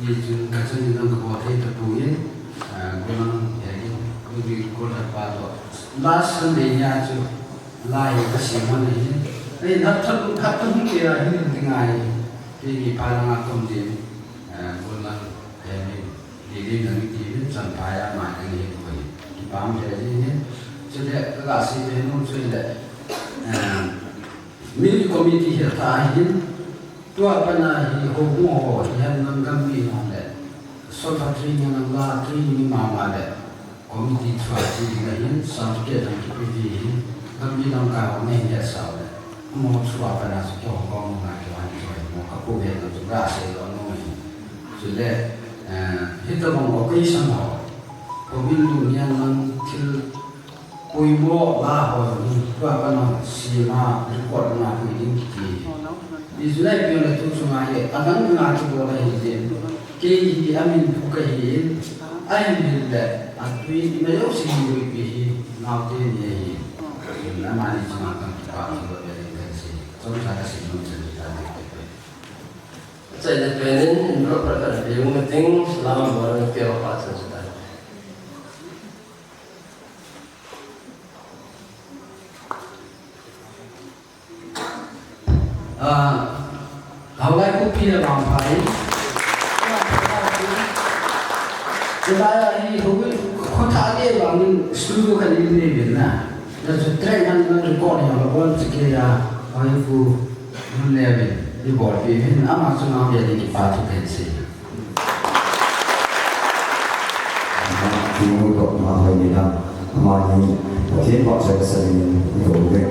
Hichun kachanu jong kabol thei tapon, ah, golang hei, golang golang pa toh. Last Sunday nia chu, la hi kasem man ahi. Ei, hapta, hapta hung kei a hin ding ahi. Kei kipa langa kom din, ah, golang hei, di di nang ti min chan pa ya ma ding hi koi. Kipah thei ahi. Chule, kaga sei nom chu le, ah, mi committee hi ta hin, Tua pat a hi houbung ho, hihen lang Gambih ho le, solfa training lang la training mama le, committee through a che ding ahin, certificate lang kipe ding ahin, Gambih lamkai ho nahin hetsah u le, amaho through a pat a chu keiho Hong Kong nunga keiho hin through ahi mo, kapu vet lang chu gasei lou nom ahi. Chule, eh, hitobang occasion ho, houbung lungnian lang thil Poimo la ho hi, tua ka nung sima record na hui ding kiti. I July pin le thu chunga hi, adang dang a kibol ahi jin. Kei hi amin phu kahi in, ahin hin le, atui ima jouse hin luipi hi, naote ni ahi. Amani chunga kakipa thu bol ve ding kahi. Chomcha kasim nom chan ta ding. Achaina pen in, envelope khat kahin pe u hitin, salam bol na keo pa chan ta. Ah, Haolai Kuki le Vangphai. Chulai a hi hui khotha le vangin studio khat in nei uvin na. Na chu track ngan ngan record hi la bon chike ya. Hoi pu nun le uvin. I bol pi uvin ama chu na ve ni kipa thu pen si. Ama chu nu to ma hoi ni la. Ama ni Pathen pa sa sa ni to ve.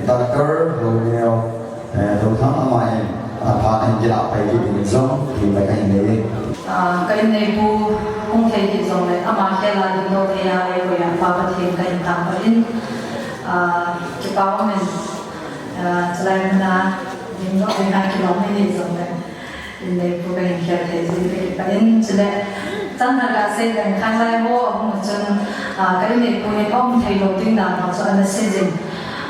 Doctor Longeo, eh, Longthang ama in, ah, phat ahin kilah pai kit ding jong, ti la kahin nei. Ah, ka inneipu hung thei hih jongle, ama khel a dingdoh thei a, eikoi a Pa Pathen kahin tahsan in, ah, kipa umin, ah, chulai mun a dingdoh ding a kilom hih jongle. Inneipu kahin khel thei jeh in kakipah in, chule, chang khat kasei leng khanglai ho ahung chun, ah, ka inneipu hi aum thei lou ding dan ho chu ana sei jin.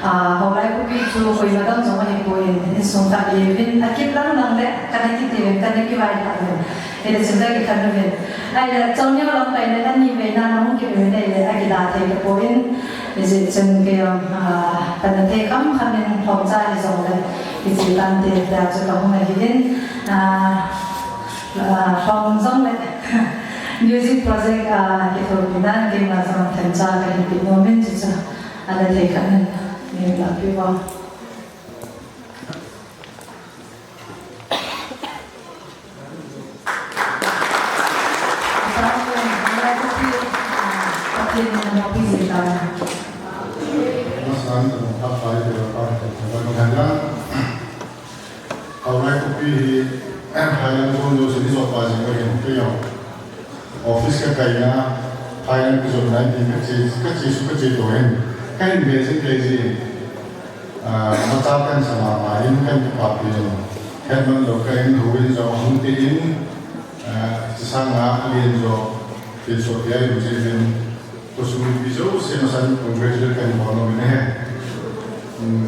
Ah, Houlai khopi chu koima dang jong ahipoi, insung khat ihiuvin, akip lang lang le, kana kiti uvin, kana kivai lhah uvin. Hile chun kakikhen uvin. Ahile, Chongneo lamkai le, ani veina nahung kip uvin ahile, akida thei tapoi. Hijeh chun kei jong, ah, kana thei kham kham in Lhomcha hijongle, hiche tante tia chu kahung ahin, ah, ah, Lhom jongle, music project, ah, kithopi nan keima jong themcha kahin pe nom in chuchu, ana thei khat in, nei lahpeh uvin. Houlai khopi hi, eh, Highland zone jouse ni jot pa jing uva hin, kei jong. Office kakaina, Highland kijotna in tin kache, kache su kache to hin. Kahin ve jing kei jin. Ah, macha kan sa mama in kan kipapi in. Hetman lou ka in houin jong hung te in, ah, hiche sanga alen jong thilsoh tia in jeh in khosung mipi jouse masang congratulate kan bol nom in ahi. Hmm.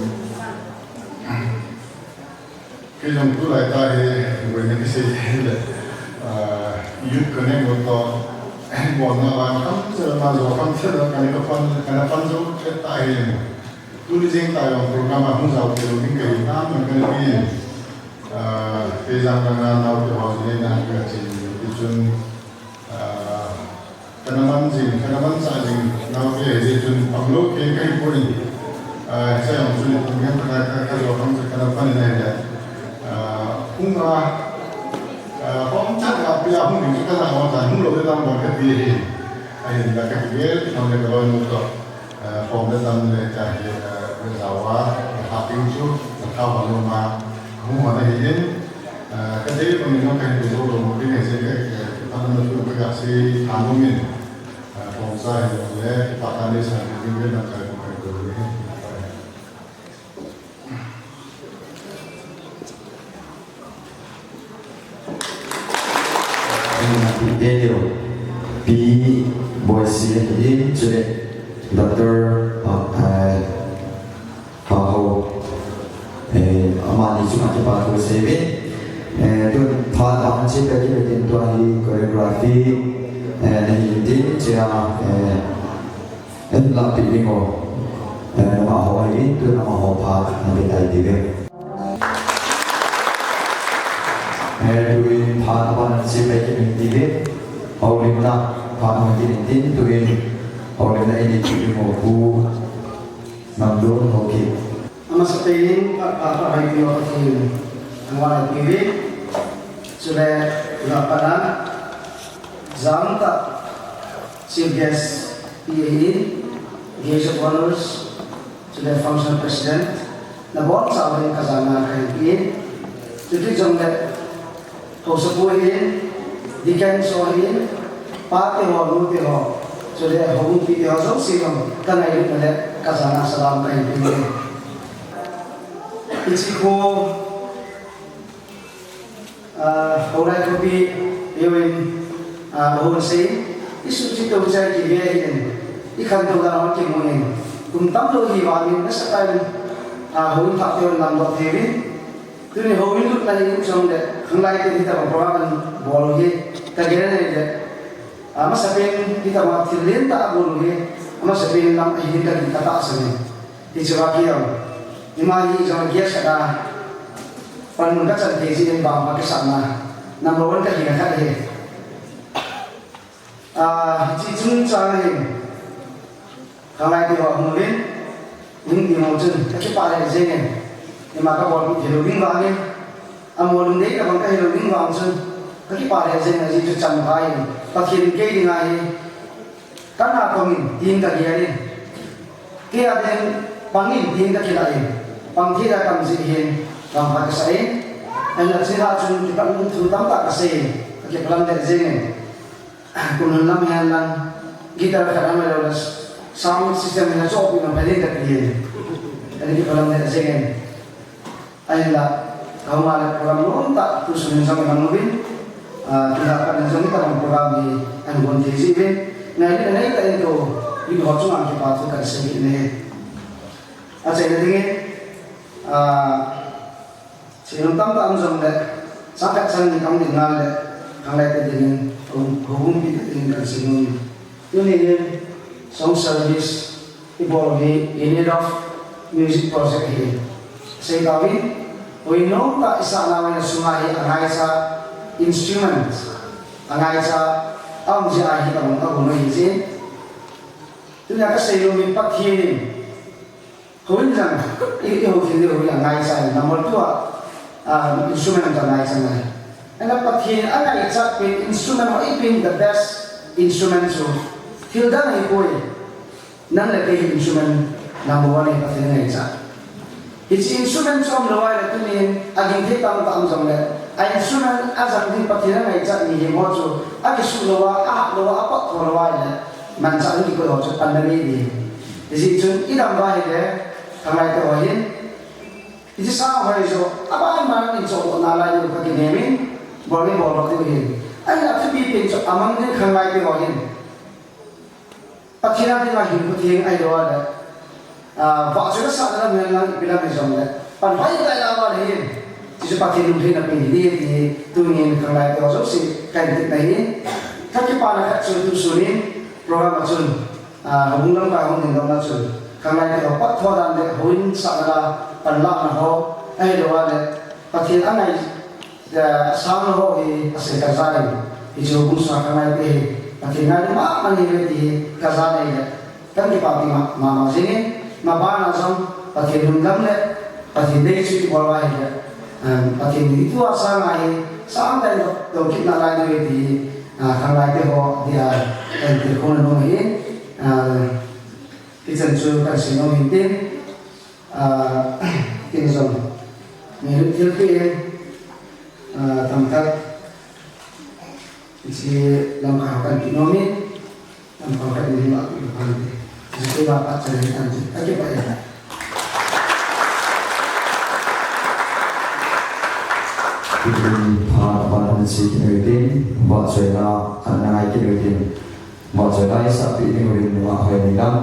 Kei jong tulai tah hi, boina kisei le, ah, Youth Connect ho toh, eh, bolna vang kham cheh ma jo, kham cheh jo, kana pan, kana pan jo chet tah hi. Tuni jeng tah jong program a hung jao thei lou ding kahi tam, kana ti, ah, kei jong kana nao te ho jong le na ka chin, ti chun, ah, Kana man jing, kana manchah jing, naote hijeh chun pang lou kei kahi poi. Ah, hiche jong chu nikum ngen ka, ka, ka jo khang chu kana pan in ahile. Ah, hung a, ah, hom chan a pia hung ding chu kana o tan, hung lou le dang bon kati ahi. Ahinla kati gel, nang le ka loi nu toh. Eh, form le tam le tia hi, eh, reservoir, eh, ha ding chu, eh, thao hon lou ma, hung hon ahi in, eh, ka dei bang in ka hin be jou lou mo ding ahi jeh in, eh, phatna thu ka ga sei tha nom in, eh, form sa hi lou le, phatna le sa ding le lamkai ko ka ko le. Daniel P. Boisi ahin, chule Doctor, ah, ah, Haho, eh, amani chunga kipa thu sei uve. Eh, tun phat aban che peh kit uve tin tua hi choreography, eh, nahin tin chia, eh, Ahin lahpeh ding ho, eh, amaho ahin, tun amaho phat nape tai tive. Eh, tun phat aban che peh kit tive. Houlimna phat hung kit in tin, tun houlimna in kit ding ho Pu Namdon Haokip. Amasapen in phat, phat, phat, hai pi ho Pathen, thangvah in peh uve. Chule, tuna pat a, jam tah, Chief Guest, P A E, Guest of Honors, chule Function President, nabonchauvin kajana kahin pe in. Chuti jongle, haosapu ahin, Deacon ho ahin, pate ho, nute ho, chule houbung mipite ho jouse jong, kangailutna le kajana salam kahin pe in. Hiche kho, Ah, Houlai khopi, eiho in, ah, hon sei, isuhchet tou chai kive ahin, ikhantou dan hon kimu in, kum tamlou hi vangin, nasatah in, ah, houin thah te hon lamdoh thei uvin, tuni houin lutna hi um jongle, khanglai te hitabang program abol u hi, kagel in ahile, ah, amasapen hitabang thil lentah abol u hi, amasapen lam ahin katin katahsan in. Hiche va kei jong, ima hi jong guest khat a, panmun kachan thei jeh in vangpha kisahna, number one kahina khat ahi. Ah, hiche chungchang hin, khanglai te ho ahung uvin, hung ding ho chun, kakipah lheh jeng in, ima kabolpeh theilou ding vangin, amaho lungdeina bang kahilou ding vang chun, kakipah lheh jeng in, ajeh chu chamkha in, Pathen in kei dinga hi, Kana kong in, tin kagel in. Kei a ding, Pang in tin kakilah in, pang thei a tam jeh hin, pang pha kasah in, ahinla chule chun kipat um thu tamtah kasei in, kakipah lam le jeng in. Kum lhun lam hen lang, guitar khat aum lou le, sound system hin achohpeh nang pha ding kati in, kakipah lam le jeng in. Ahinla, kahung a le program nomtah tusun in jong imang uvin, ah, tun a pat in jong itobang program hi ahin gon thei jeh uvin, ngailutna neitah in kou, youth ho chunga kipa thu kahin sei kit in ahi. Achaina dingin, ah, seinom tamtah um jongle, chang khat chang ni kahung ding ngal le, khanglaite dingin, hou, houbung mite dingin kahin sei nom in. Tuni hin song service ibol hi In Need of Music project ahi. Sei tauvin, houin nomtah isah nauva sunga hi angaicha instrument, angaicha aum jeh a hi tabang kahung ahi jeh in. Tunia kasei nom hi Pathen in houin jong, i, ihou thei diu hi angaicha in, number two a, ah, instrument angaicha ngai. Ahinla Pathen angaichat pen instrument ho ipi in the best instrument chu thil dang ahipoi. Nang le kei hi instrument number one ahi Pathen angaichat. Hiche instrument chu umlou ahile tunin aging thei tamtah um jongle, a instrument ajang ding Pathen angaichat mihem ho chu akisuh lou a, ahat lou a, apat tho lou ahile, manchah in kikoi ho chu panna nei ding. Hijeh chun idam uva ahile, khanglaite ho hin, hiche sang hoi chu, aban ban in chohdoh nalai diu kakinem in, bol in bol doh diu ahin. Ahinla athupi pen chu amang ding khanglaite ho hin, Pathen a dinga hinkho theng ahilou le, ah, vahchoina sahna lam hen lang ipi lam hijongle, pan hoitah a la uva le hin, hichu Pathen lungheina pen hi ding ti hi tunin khanglaite ho jouse kahin tepna ahi. Kakipana khat chu tusun in program a chun, ah, houbung lamkai hung ding dongna chun, khanglaite ho pat tho dan le houin sahna la panlahna ho ahilou le, Pathen angai, eh, asang ho hi asei kaja in, hichu houbung sunga khanglaite hi Pathen ngailutna mama ahiuve ti hi kaja in ahile, kahin kipa pi ma, mama jeng in, mabana jong Pathen lungdam le Pathen dei chu ibol uva ahile, em, Pathen hi tua sanga hi sangtah in tou kit nalai diu ahi ti hi, ah, khanglaite ho dia kahin tilkhouna nom ahi, ah, hichan chu kahin sei nom in tin. Ah, ken jong, mi lut thil pen, ah, tamtah, hiche lamkai ho kahin ti nom in, lamkai ho kahin ti nom in, hiche lamkai ho kahin ti nom in. Ipin pha ban hiche kin uvin tin, vahchoina, ana ngai kin uvin tin, vahchoina isah peh ding uvin nungah hoi ni lam.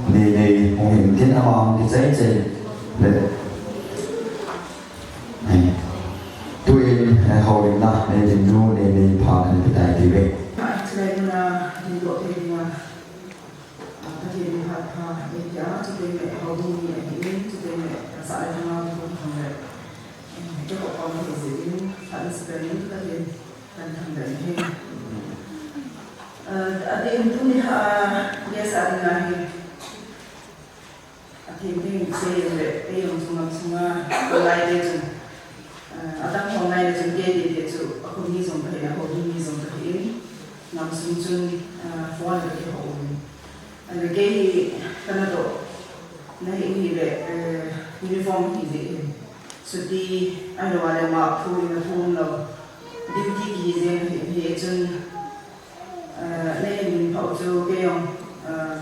Nei nei hung hin tin ama hung kichai chai le. Nei. Tuin, eh, houlimna nei din nu nei nei pha nei pitai ti ve. Chulai muna din do te dinga. Ah, Pathen in phat pha, eh, pia, chuteng le, houbung ni, eh, in, chuteng le, eh, sa le thanga, chuteng le, eh, ke ko pa mo he se in, phat na se in, Pathen, kan thang le he. Ah, a din tuni ha, yes, a din a he. A thim thim se in le, eh, yong sunga, sunga, lai le chun. Ah, adang hong nai le chun kei te te chu, a khun ni jong ka hi, a houbung ni jong ka hi in, ngam sung chun, ah, phone le ke ho um. Ah, le kei hi, ka na do, na hi hi le, eh, uniform hi le hi. Suti, ai lo a le ma, thu in a thu um lo. Duty ki hi jeng hi, hi chun, ah, nei min phau chu kei jong, ah,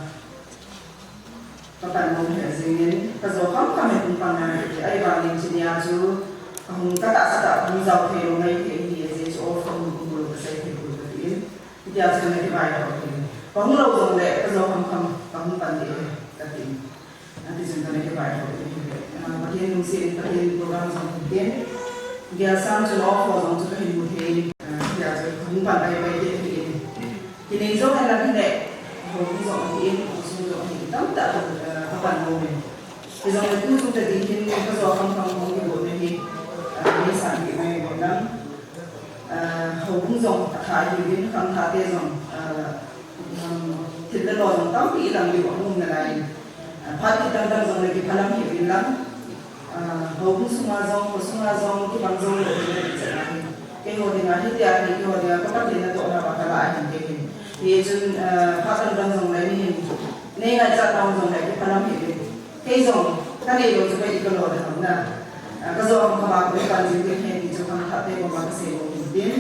Ka pan nom he jingin, ka jo kham kham in hung pan ngai ti, ahivangin chunia chu, ka hung ka tahsa tah hung jao thei lou ngai thei ahi, ajeh chu off ka hung bol ka sei thei bol ka tin. Hitia chu kana kivaihom thei. Ka hung lou jongle, ka jo kham kham, ka hung pan ding ahi, ka tin. Ati chun kana kivaihom thei. Ah, Pathen lungset in, Pathen program jong hin tin. Gel sang chun off ho jong chu ka hin mu thei. Ah, hitia chu ka hung pan pai pai ding ahi. Kinei jong ahi lang hile, houbung jong ahi in, khosung jong ahi in, tamtah, eh, ka pan nom in. Hijongle tu chung tah ding hin, ka jo kham kham hung kigot na hi, eh, nei san ding mai got lang. Eh, houbung jong athah ahi in, khangthah te jong, eh, um, thil le lo jong tampi lang diu ahung um nalai in. Ah, phat kidang dang jongle kiphalam hih uvin lang. Ah, houbung sunga jong, kho sunga jong, kibang jou lou ding ahi. Keiho dinga hitia hi, keiho dinga ka Pathen natohna uva ka la ahin kei hin. Hichun, ah, phat dang dang jongle ni hin. Nei ngaichat nau jongle kiphalam hih uvin. Kei jong, ka nei lou chu ka i ka lo da ham na. Ah, ka jo ham ka ma ka pan jing ding ahi ti chu khangthah te koma ka sei lou hin tin.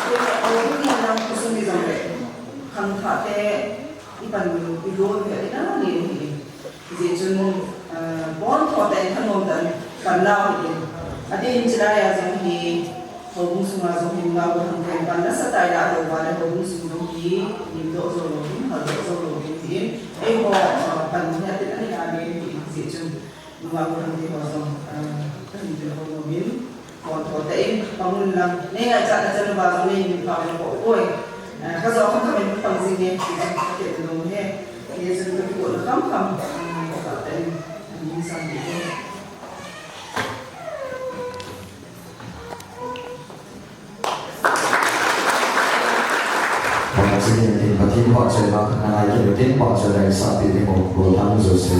Kei houbung ni lang khosung ni jongle. Khangthah te I pan u, i loi u, i na ni u hi. Hijeh chun, eh, bon tho tah in thanom tah in pan nau hi. Adeh in chulai a jong hi, houbung sunga jong hi, nungah gollhang ten pan nasa tah in la lou uva le, houbung sung jong hi, lim doh jou lou ding, hal doh jou lou ding hi. Eiho, eh, pan u hi atin ani a le hi, hijeh chun. Nungah gollhang te ho jong, ah, ka hin tel ho nom in, pon tho tah in, pang un lang, nei ngaichat na chan uva jong nei min pha uvin ko poi. Ah, ka jo kham kham in pang jing e, ti chun ka tel nom e. Ti chun ka kigotna kham kham, ah, ka tah in, ah, min sang ding e. Pathen in Pathen vahchoina khat na ngai kit u tin, vahchoina isahpeh ding u, gollhang jouse.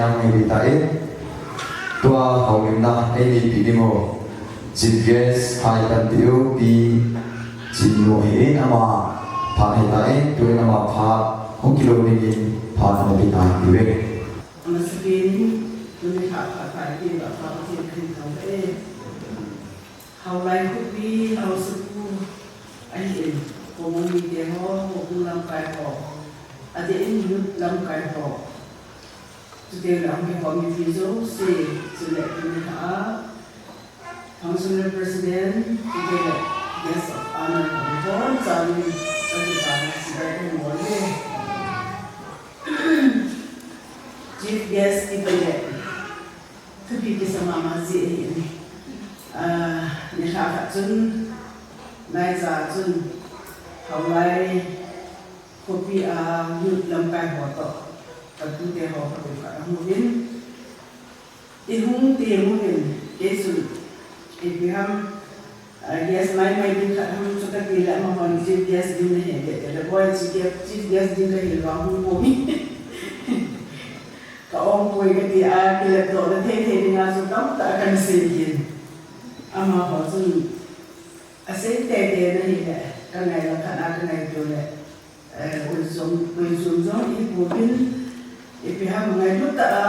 Yang ngai ta e. Tua houlimna ei neipi ding u Chief Guest hai pan tiu Pi Chinnu ahin, ama phat hita e, tuin ama phat hung kilou dingin phat ana pe tai tiu e. Amasapen in, tuni phat phat pai pi ba phat pi khin thau e. Haolai khopi, Haosapu ahin, houbung mite ho, houbung lamkai ho, adeh in youth lamkai ho, chuteng le hung kikhom mipi jouse, chule tuni a Functional President, chuteng le Guest of Honor ho, hon chan in, kakipana chibai kahin bol e. Chief Guest kiti le thupi kisa mama jeh ahin. Ah, nilhah khat chun, naicha chun, Haolai khopi a youth lamkai ho toh, katute ho khat khat ahung uvin. Ihung ti ahung uvin, kei chun, ipi ham, ah, guest maimai ding khat ham chu kati le, amahon chief guest ding nahi ve, ti le, boi, chief guest, chief guest ding kahi lou vang hung pum e. Ka-ong poi kati a, kilep doh na thei thei dinga chu tamtah kahin sei in. Amaho chun asei tei tei na hile, kangai lang khat a kangaito le, eh, uichom, uichom jong ihi pouvin, ipi ham ngailut tah a,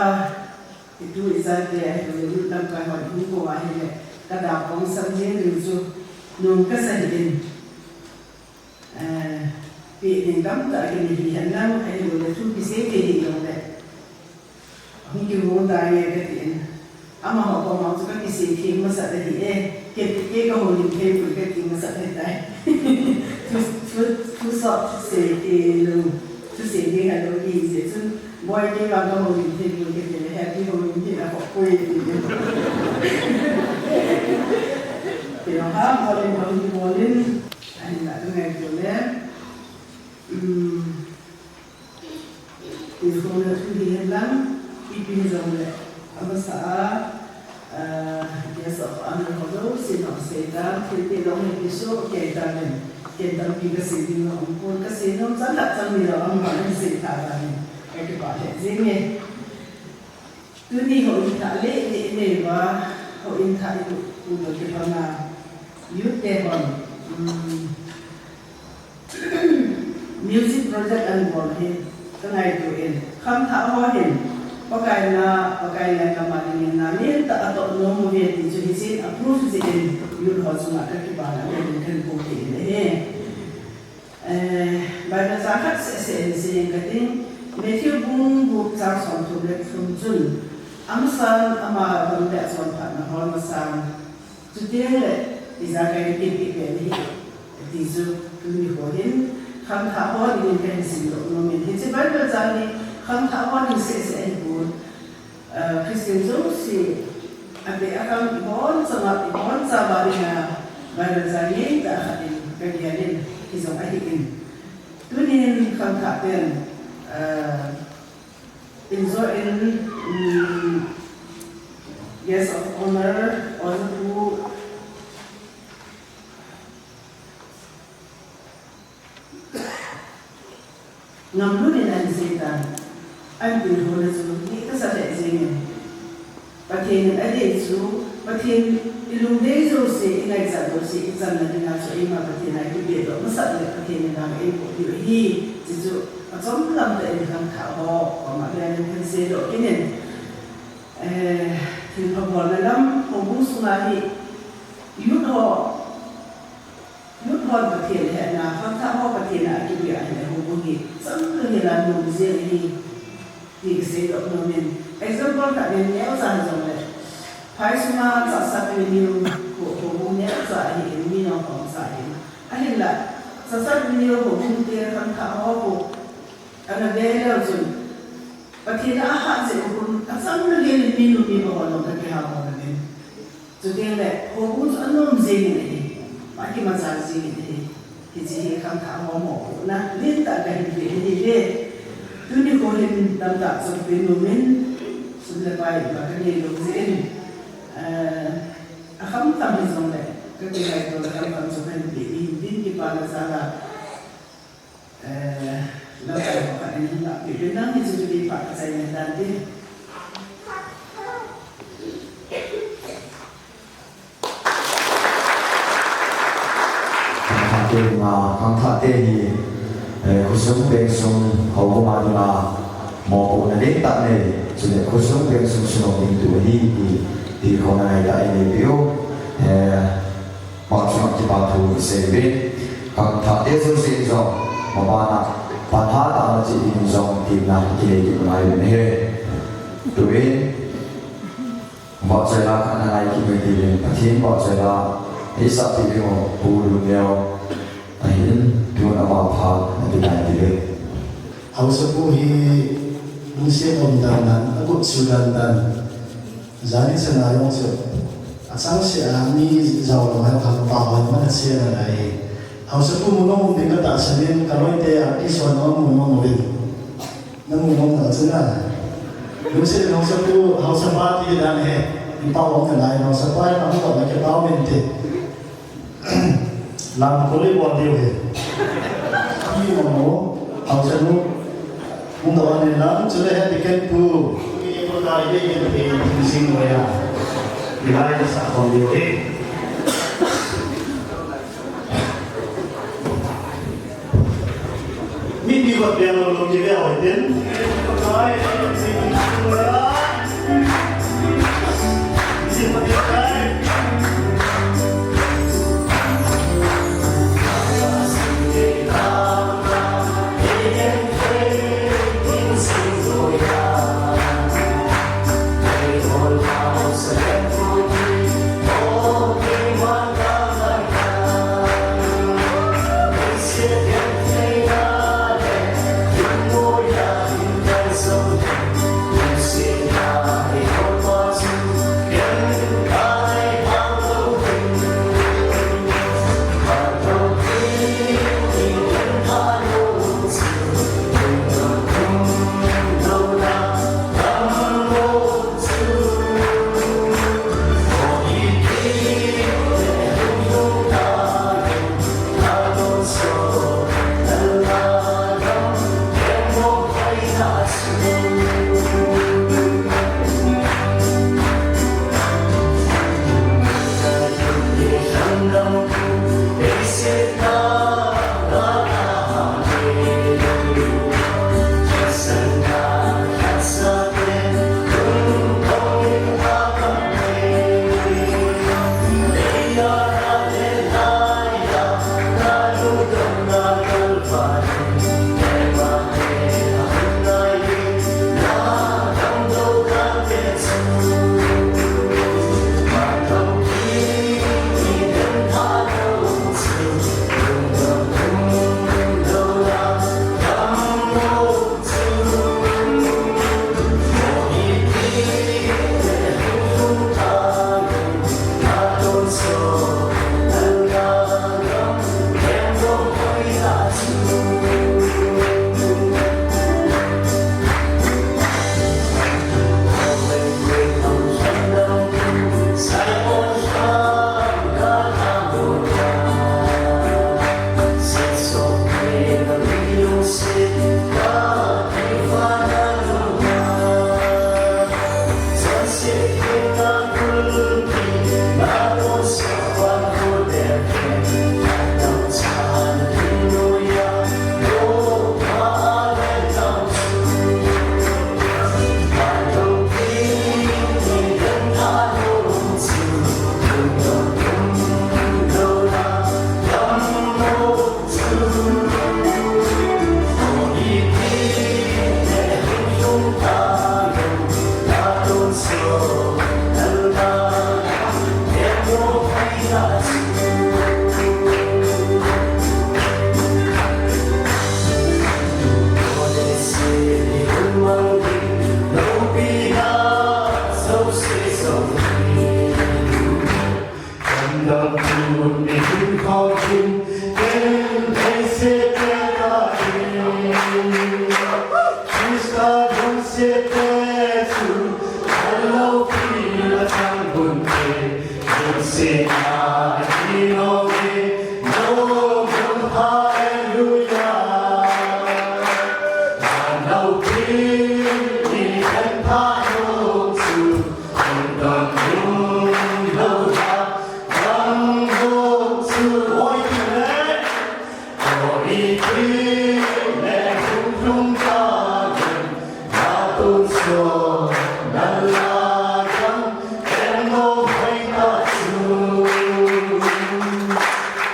itu ichate, ahilouleh lamkai hon hung kou ahile, kada pang sam jeng ding chu nung kasa hih in. Eh, peh ding tamtah kinei hihen lang, ahilouleh thu kisei thei hih jongle, hung kihou tange katin. Amaho koma chu kakisei theng masat ahi e. Kei, kei kahoulim thei poi kati masat ahitai. Thu, thu, thu sot thusei thei lou, thusei ding ahi lou, kei jeh chun, boi, kei vang kahoulim thei poi kati le, hepi houlim thei na khoh poi kati le. Kei vang ha, bol in, bol in, bol in. Ahinla kangaito le, um, Tilkhouna thu hihen lang, ipi hijongle, amasa a, ah, guest of honor ho jouse nong sei tan, thil ti long hi kiso kei tan in, ken tampi kasei ding jong um pon, kasei nom chan lhah chan ni jong um pon, ahin sei tha tan in, kakipah lheh jeng e. Tuni houin thah lele inei uva, houin thah imu, imu toh kibanga, youth te hon, um, music project ana bol hi kangaito in, khangthah ho hin Pakai na, Pakai na kama dingin na lentah a atoh nom uve ti chu hiche in approve jeh in youth ho chunga kakipana uvin kahin pou kit in ahi. Eh, Bible chang khat seh seh in sei inge kating, Matthew bung gup chang somthum le thum chun, amasan ama dam le achonphatna hol masan, chuteng le ijakai nakipeh pen ahi, ti chu tuni kho hin khangthah ho dingin kahin simdoh nom in. Hiche Bible chang hi khangthah ho ding seh seh ahipon, ah, Christian jouse, ateh akhang ibonchauva, ibonchauva dinga Bible chang ngeitah khat in kagel in, hijong ahin. Tunin khangthah ten, ah, in jo in, um, guest of honor, Ojapu Ngamlun in ahin seitan, ahin tilkhouna chu, neh kasa lheh jengin. Pathen in adei chu, Pathen ilungdei jouse, ingaichat jouse, ichanna dinga chu eima Pathen a kipedoh masat le Pathen in vang eipoh diu ahi, ti chu achom lamtah in khangthah ho koma hin kahin seidoh kit in. Eh, thilpha bolna lam, houbung sunga hi, youth ho, youth hon Pathen hetna, khangthah ho Pathen a akipe ahile houbung hi, chomkhat hila nom jeng ahi, ti kaseidoh nom in. Example khat in neocha hijongle, phai sunga Chahsat Venu ho, houbung neocha ahin, mi nongkhom cha ahin. Ahinla, Chahsat Venu houbung te khangthah ho khu, ana ve leu chun, Pathen a ahat jeh u khun, achomkhat hile minu mipa hon jong akiha bol uvin. Chuteng le, houbung chu anom jengin ahi, akimachal jengin ahi. Hiche hi khangthah ho mopohna lentah kahin pe ahi ve. Tuni kho hin tamtah chonpeh nomin, sum le pai imacha kanei lou jeh in, eh, akhamkham hijongle, kakingaito le khamkham chu kahin pe ding ahin tin kipana jal a. Eh, lamkai ho khat in hin lahpeh uvin lang, hiche chu kipah kachaina dan tin. Nga khangthah te hi, eh, khosung peng sung houbung a dinga mopohna lentah nei, chule khosung peng sung sunga ding tu ahi ti, ti khona ngaitah inei peh u. Eh, Pakai chunga kipa thu isei uve. Khangthah te jouse jong, mabana, pan hatah a che ding jong tina inei kit ngai uve. Tuin, vahchoi la khat na ngai kit uve tive. Pathen vahchoi la eisah peh ding u Pu Luneo ahin, tun ama phat na ti ngai tive. Haosapu hi lungset um dandan, agot chu dandan. Jani chana jong chu, achangseh a mi jao lou hai kha pa hoi man a che na ngai. Haosapu mu nom um ding katahsan in, kaloite artist ho na mu nom uvin. Na mu nom na chu na. Lungset in haosapu, haosapa ti dan he. Ipa um na ngai, haosapa hi pang to na kipah um inte. Lam kol i bol diu hi. Ki mo mo, haosanu. Hung doh a ni lam, chule he deacon pu. Ko ta ye ye te sing mo ya. Ni lai sa kon diu hi. Mi ni ko pe lo lo ki ve ho tin. Ko ta ye ye te sing mo ya.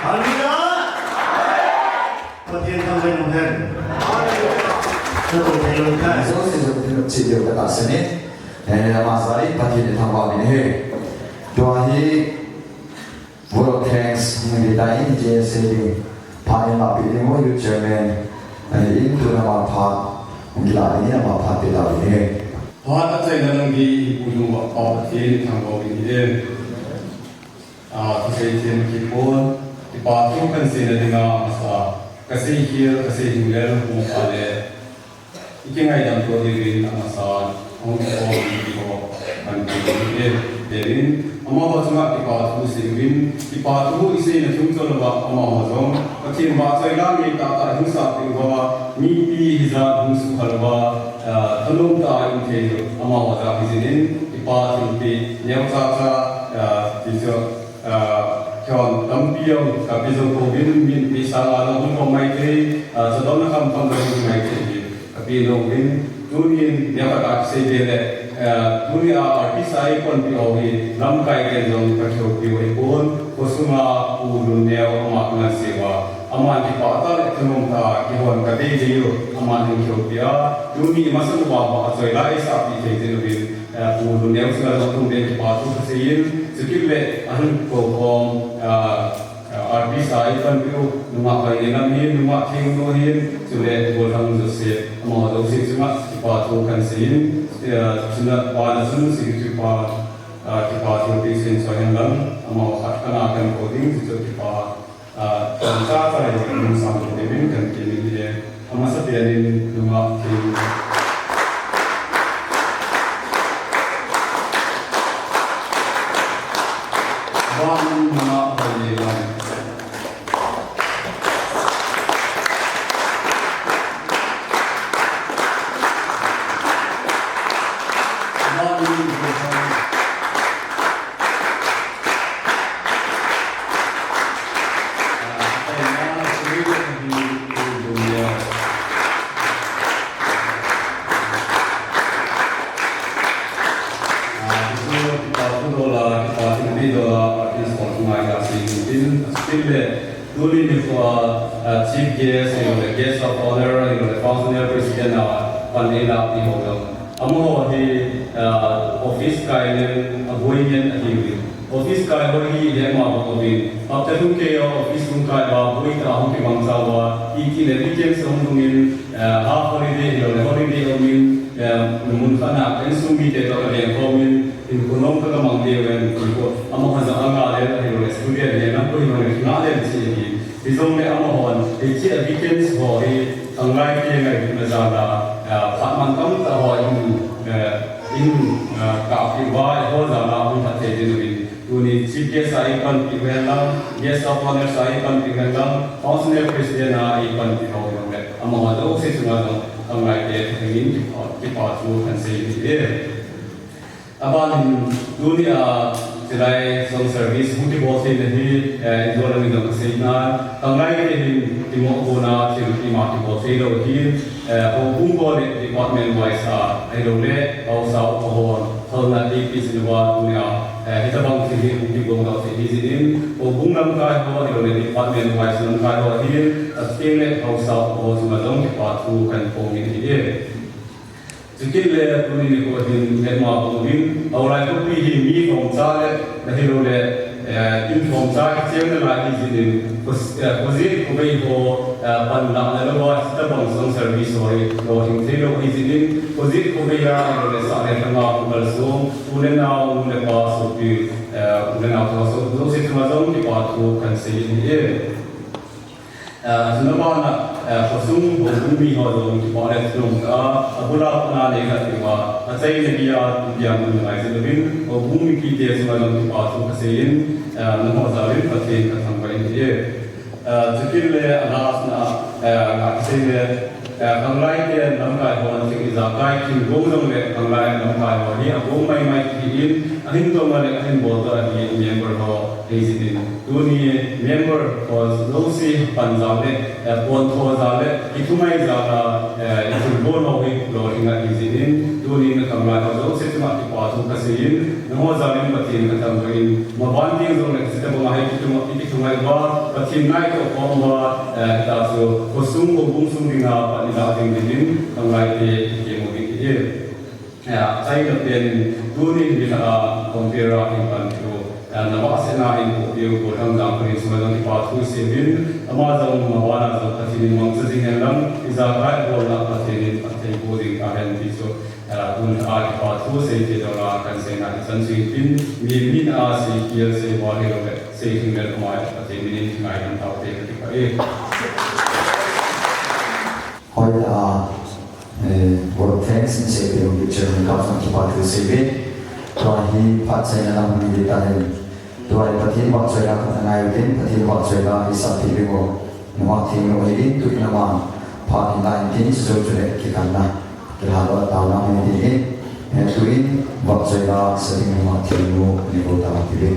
Hallelujah! Pathen thangvah in um hen. Hallelujah! Jouse jong thil chih deu katahsan e. Eh, ama jal in Pathen ithangvah uvin ahi. Tua hi Vote of thanks, hung ding tai in, J S A ding. Phat in la pe ding, Youth Chairman. Ahin, tun ama phat, hung kila ding in, ama phat pe tauvin ahi. Phat achaina lang hi, ipu nungah Pa Pathen thangvah uvin ahi. Ah, thusei them kipon, kipa thu kahin seina dinga, amasa, kasei khel, kasei hing lel, hung pha le, I kingaidam to diuvin amasan, hung kikhom ding ho, kan ti ding e. Denin, amaho chunga kipa thu sei uvin, kipa thu i seina chung chon uva, amaho jong, Pathen vahchoi la ngei tahtah hung sah peh uva, mipi hijat hung sukhal uva, ah, thanom tah a um thei u, amaho jal hi jin in, kipa thilpeh, neocha cha, ah, ti chu, Ah, keiman tampi jong kape jou pouvin, min pehseh a jong hung khom maithei, ah, chadonna khamkham jong hung maithei hi kape nom uvin, tunin neokhat a kisei be le, ah, tunia artist a eipanpi ho hi lamkai ten jong kakihoupi u ahipon, khosunga Pu Lunneo ama kangansei uva, aman kipa tah le thanom tah a kihon kadei dei u, aman hung kihoupi a, tuni masang uva vahchoi la eisahpeh thei jing uvin, Eh, Pu Lunneo chunga jong tun den kipa thu kasei in, chukit le ahin koukhom, ah, ah, artist a eipanpi u, nungah Phainenam hin, nungah Thengnu hin, chule Golhang Joseph, amaho jouse chunga kipa thu kahin sei in, eh, chuna bana chun secretary pa, ah, kipa thu kahin sei in choi hen lang, amaho khat kana kahin kou ding, chuchu kipa Ah, cha cha in lungsang ko ding in kan ti ni le, amasa pen in nungah Theng. Ban in nungah Phainenam. Ban in nungah Tuni nikho a, ah, chief guest, ahilouleh guest of honor, ahilouleh functional president a pan eilahpi ho jong. Amaho hi, ah, office kai nen, aboi nen ahiuvin. Office kai ho hi, hi ama bang uvin. Hapta thum kei a office hung kai uva, boi tah a hung kimangcha uva. Itile weekend sung dungin, ah, half holiday, ahilouleh holiday umin, ah, mun khat na insung mite toh kalengkhom in, hinkho nom kaka mang diu ahi ti ho. Amaho jong anga lel, ahilouleh student nen, namkoi hung le kinga lel ti hi. Hijongle amahon, hiche a weekends ho hi, khanglai te ngailutna jal a, ah, phat mantam tah ho in, eh, in, ah, kahpeh uva, eiho jal a hung phatthei ding uvin. Tuni chief guest a eipanpi u hen lang, guest of honor a eipanpi u hen lang, functional president a eipanpi ho jong le, amaho jouse chunga jong, khanglai te, thengin kipa, kipa thu kahin sei in ahi. Aban in, tunia, chulai song service hung kibol theina hi, eh, indolang in jong kasei nan, khanglai te hin, kimohbona, thil ima kibol thei lou hin, eh, houbung ho le department wise a, ahilouleh, haosa upa hon, thalna eipeh jing uva, tunia, eh, hitabang thil hi hung kibol lou thei hi jin in, houbung lamkai ho, ahilouleh department wise lamkai ho hin, ateng le haosa upa ho chunga jong kipa thu kahin phong in ahi. Chukit le tuni nikho hin vetma bang uvin, Haolai khopi hi mi lhomcha le, ahilouleh, eh, in lhomcha kicheng nalai hi jin in, kho, eh, khojet khovei ho, eh, panlahna louva, hitabang song service ho hi, lolhing thei lou hi jin in, khojet khovei a, ahilouleh sah le lhanga hung kalsong, u le nao, nu le pa, sopi, eh, u le nao tho, so, jouse chunga jong kipa thu kahin sei in ahi. Ah, chuna bana, ah, khosung houbung mi ho jong kipa le thanom tah a, abul a pan a nei khat diuva, achaina dia, dia mun ngai jing uvin, houbung mipite chunga jong kipa thu kasei in, ah, nangho jal in Pathen kathangvah in ahi. Ah, chukit le a last na, ah, kasei le, Eh, khanglai te lamkai ho, ijakai thil gong jong le khanglai lamkai ho hi agong maimai ahin, ahin tong a le ahin bol a hi member ho ahi jin in. Tuni member ho jouse pan jal le, eh, pon tho jal le, kithumai jal a, eh, ithilbol ho hi lolhing ahi jin in. Tuni khanglai ho jouse chunga kipa thu kasei in, nangho jal in Pathen kathangvah in, maban ding jong le, sita bang a hi kithumai, kithumai uva, Pathen ngaito khom uva, eh, hita chu, khosung, khohung sung dinga, pan ila ding dingin, khanglai te, kikemu ding ahi. Eh, achaina pen, tuni nilhah a, compare a hin pan chu, eh, navahsetna hin kopiu, Kolhang Jangkhorin sunga jong kipa thu seiyuvin, ama jong maban a jong Pathen in mangcha jing hen lang, ijakai abolna Pathen in phatthei boh ding tahen ti chu, eh, tun a kipa thu sei te jong a kahin seina hichan chu hitin, mi min a sei kial sei val hilou le, sei thim le amai Pathen min in ngaidam taute kakipah e. Hoitah a, eh, vote of thanks in seipeh u picture min kap jong kipa thu seiuve. Tua hi phat chaina lam hi ding tahen. Tua hi Pathen vahchoila khat angai utin, Pathen vahchoila isah thei ding u. Nungah theng lou ahin, tuin aman phat hin la intin, chujou chule kikhenna, kilhandoh a taona hung ding ahin, eh, tuin vahchoila sa ding nungah theng lou, ni lou ta ti ve.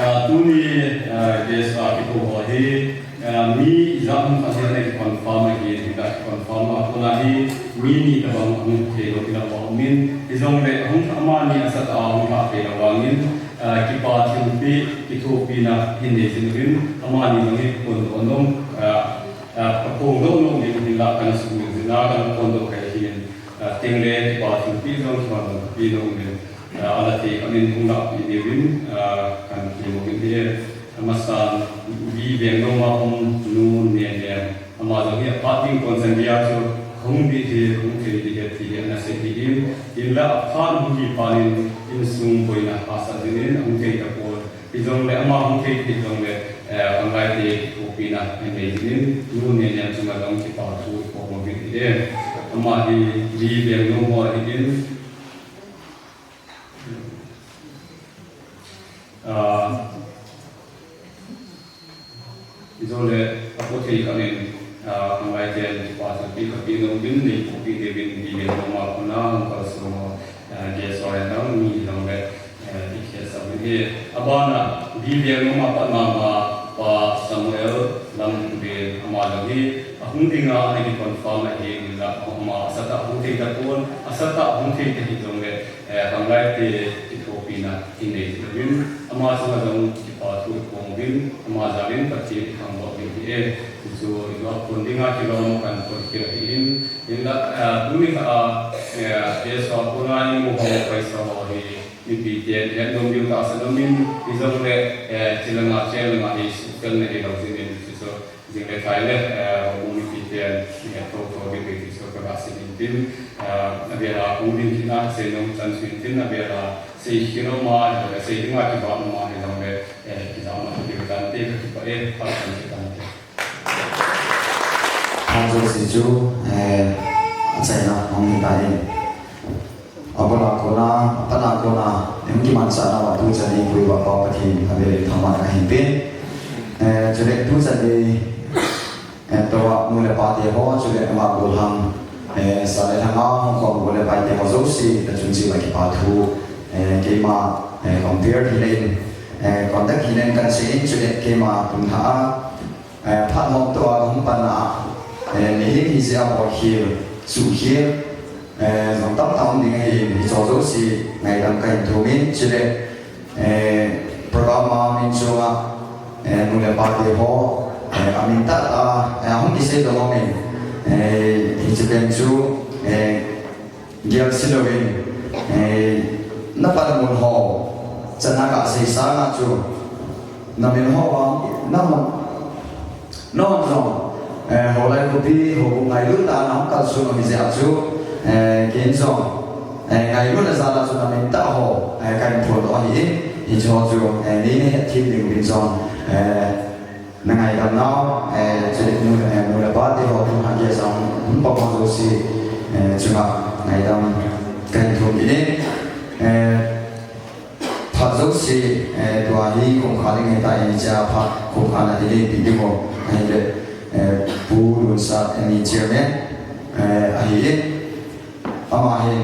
Ah, tuni, ah, guest a kikou ho hi, ah, mi ijat hung khat hijongle kiconfirm ahi, hitia kiconfirm a kona hi, mi ni tobang hung theilou kila umin, hijongle hung amani asat a hung lhah theilou vangin, Ah, kipa thilpeh, kithopina hin nei jing uvin, amani jong hi phongdoh nom, ah, ah, phongdoh nom ding hinlah kana sumil jing a, kana phongdoh kha ahin, ah, tengle kipa thilpeh jong kihon nom kapeh nom uvin, ah, ala thei khat in hung lahpeh diuvin, ah, kana tem uvin ahi. Amasan, Viveng Noma um Nu Nenem. Ama jong hi aphat ding kon chan dia chu hung ding ahi, hung thei ding ahi ti hi ana sei ahin, hinlah aphat hung hi phat in insung boina hahsat jing in, hung thei tapon. Hijongle ama hung thei thei jongle, eh, khanglai te kithopina anei jing in, Nu Nenem chunga jong kipa thu iphong uvin ahi. Ama hi Viveng Noma ahin, ah, Hijongle, apo thei khat in, ah, khanglai ten kipa thilpeh kapeh nom uvin, nei khuhpeh diuvin, Viveng Noma kona hung kalson, ah, guest ho jong mi hijongle, eh, ikhel sa uvin ahi. Abana, Viveng Noma pat mama, Pa Samuel Lamkhuben, ama jong hi, ahung dinga, ana kiconfirm ahin, hinlah, ama asatah hung thei tapon, asatah hung thei ta hijongle, eh, khanglai te kithopina hin nei jing uvin, ama chunga jong kipa thu iphong uvin, ama jal in Pathen ikhangdoh ding ahi. Hichu, hichu aphong dinga kilom kana phongkhel ahin, hinlah, eh, tuni kha, eh, guest ho kona imu ho paisa ho hi, mipi ten ihet nom diu tahsan um in, hijongle, eh, chilanga, chilanga hi suhfel na hilou jing in, hichu, Jing le chai le, eh, houbung mipi ten, eh, thotho bep bep ti chu kaga sei in tin, eh, avela hung ding kit a sei nom chan chu in tin, avela sei khel nom a, eh, sei dinga kibat nom a, hijongle, eh, kijam a kibat tante kakipah e, phat chan chu tante. Phat jouse chu, eh, achaina hung hitan. Abula kona, apatna kona, hung kimanchah nauva tuchan in koi uva Pa Pathen avel in thangvahna kahin pen. Eh, chule tuchan in, eh, tua nu le pa te ho, chule ama gollhang, eh, sa le lhanga hung khom u le pai te ho jouse, nachung cheh uva kipa thu, eh, keima, eh, compare hina in, eh, contact hina in kahin sei in, chule keima tum tha a, Eh, phat hom tua kahung panna, eh, mihem hijeh a bolkhel, suhkhel, eh, jong tamtah um ding ahin, hicho jouse ngaidam kahin thum in, chule, eh, program a min chunga, eh, nu le pa te ho, eh, amin tah a, eh, ahung kisei jong um in, eh, hiche pen chu, eh, Gel se louvin, eh, napan mun ho, chana kasei sanga chu, namin ho vang, namin, nahon jong, eh, Holai khopi, houbung ngailutna a nahung kalson u hijeh a chu, eh, ken jong, eh, ngailutna jal a chu namin tah ho, eh, kahin phondoh ahin, hiche ho chu, eh, nei nahet them diuvin jong, eh, Na ngaidam nau, eh, chule nu, eh, nu le pa te ho, tum han ke sang, hung pang ho jouse, eh, chunga ngaidam kahin thum kit in, eh, phat jouse, eh, tua hi khumkha ding ahitai, hiche a phat khumkha na ding ahi, pi ding ho, ahile, eh, Pu Lunsat, eh, mi chairman, eh, ahi in, Ama hin,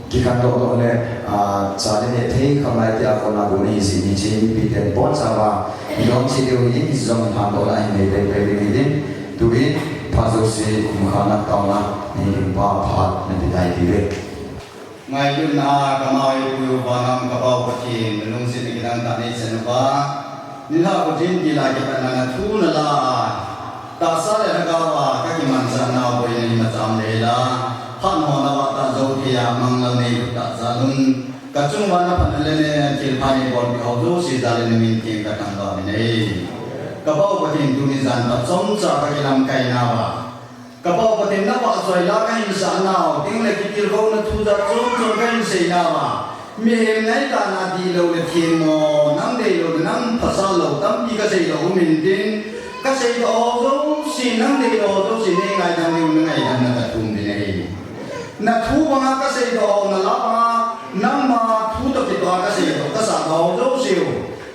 kikhandoh doh le, ah, cha le neh thei khanglai te a kona gon ahi jeh in hiche mipi ten boncha uva, idon cheh diu ahin, hiche jong thandohna ahin nei pei pei ding ahi in, tuin, phat jouse, khumkhana taona, nei ding pa phat, na pe tai tive. Ngailutna a kamai pui uva ngam ka Pau Pathen, nalungsetna kidang tah nei chan uva. Nilhah kho jin tila kipatna na thu na la a, tahsa le lhagao a kakimanchah nau boina imacha um le la, phat hon a vah tah jou thei a manglam nei lut tah jal un, kachung uva na phatna le thilpha nei bolpeh ho jouse jal in na min theng kathangvah uvin ahi. Ka Pau Pathen tuni jan phat chomcha kakilamkai nauva, Ka Pau Pathen, na vahchoi la kahin sah nau, tin le kitilkhouna thu jat chom chom kahin sei nauva, mihem ngaitana dihlou le themmo, nang deilou le nang phasal lou, tampi kaseidoh um intin, kaseidoh ho jouse, nang deilou ho jouse, nei ngaidam diu na ngaidamna kathum uvin ahi. Na thu banga kaseidoh ho, na la banga, nangma thu toh kitoh a kaseidoh, kasahdoh ho jouse u.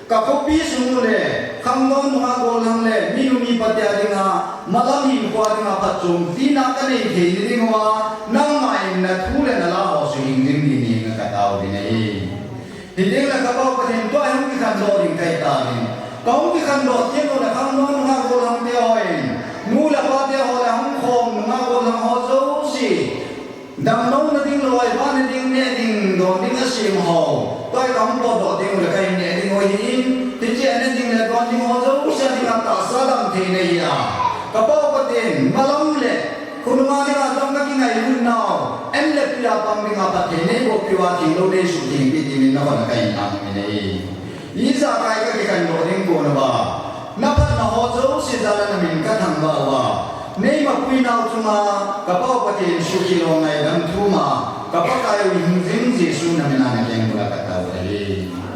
Ka khopi sung u le, khangdong nungah gollhang le, minu mipa te a dinga, malam hinkho a dinga phatchompi na kanei theina ding uva, nangma in na thu le na la ho suhing ding dingin katao uvin ahi. Hiding le ka Pau Pathen tua hi hung kikhandoh ding kahi tauvin. Kahung kikhandoh teng u le khangdong nungah gollhang te hon, nu le pa te ho le hung khom nungah gollhang ho jouse. Damlouna ding, loiva na ding, neh ding, don ding a sem ho, tua hi kahung potdoh ding u le kahin neh ding u ahin, hiche a neh ding le don ding ho jouse dinga tahsa damtheina ahi a, ka Pa u Pathen, malam le khonunga dinga dam na kingailut nau, en le tui a pang dinga phatthei neiboh peh uva thinglou neisuh jing in ti dingin nahon a kahin tangpi in ahi. Ijakai kakikhen doh ding kon uva, naphatna ho jouse jal a namin kathangvah uva, neimapui nau chunga ka Pa u Pathen sukhi lou ngaidam thum a, ka Pakai u hingjing Jesu namin a nakengbul a katao ahi.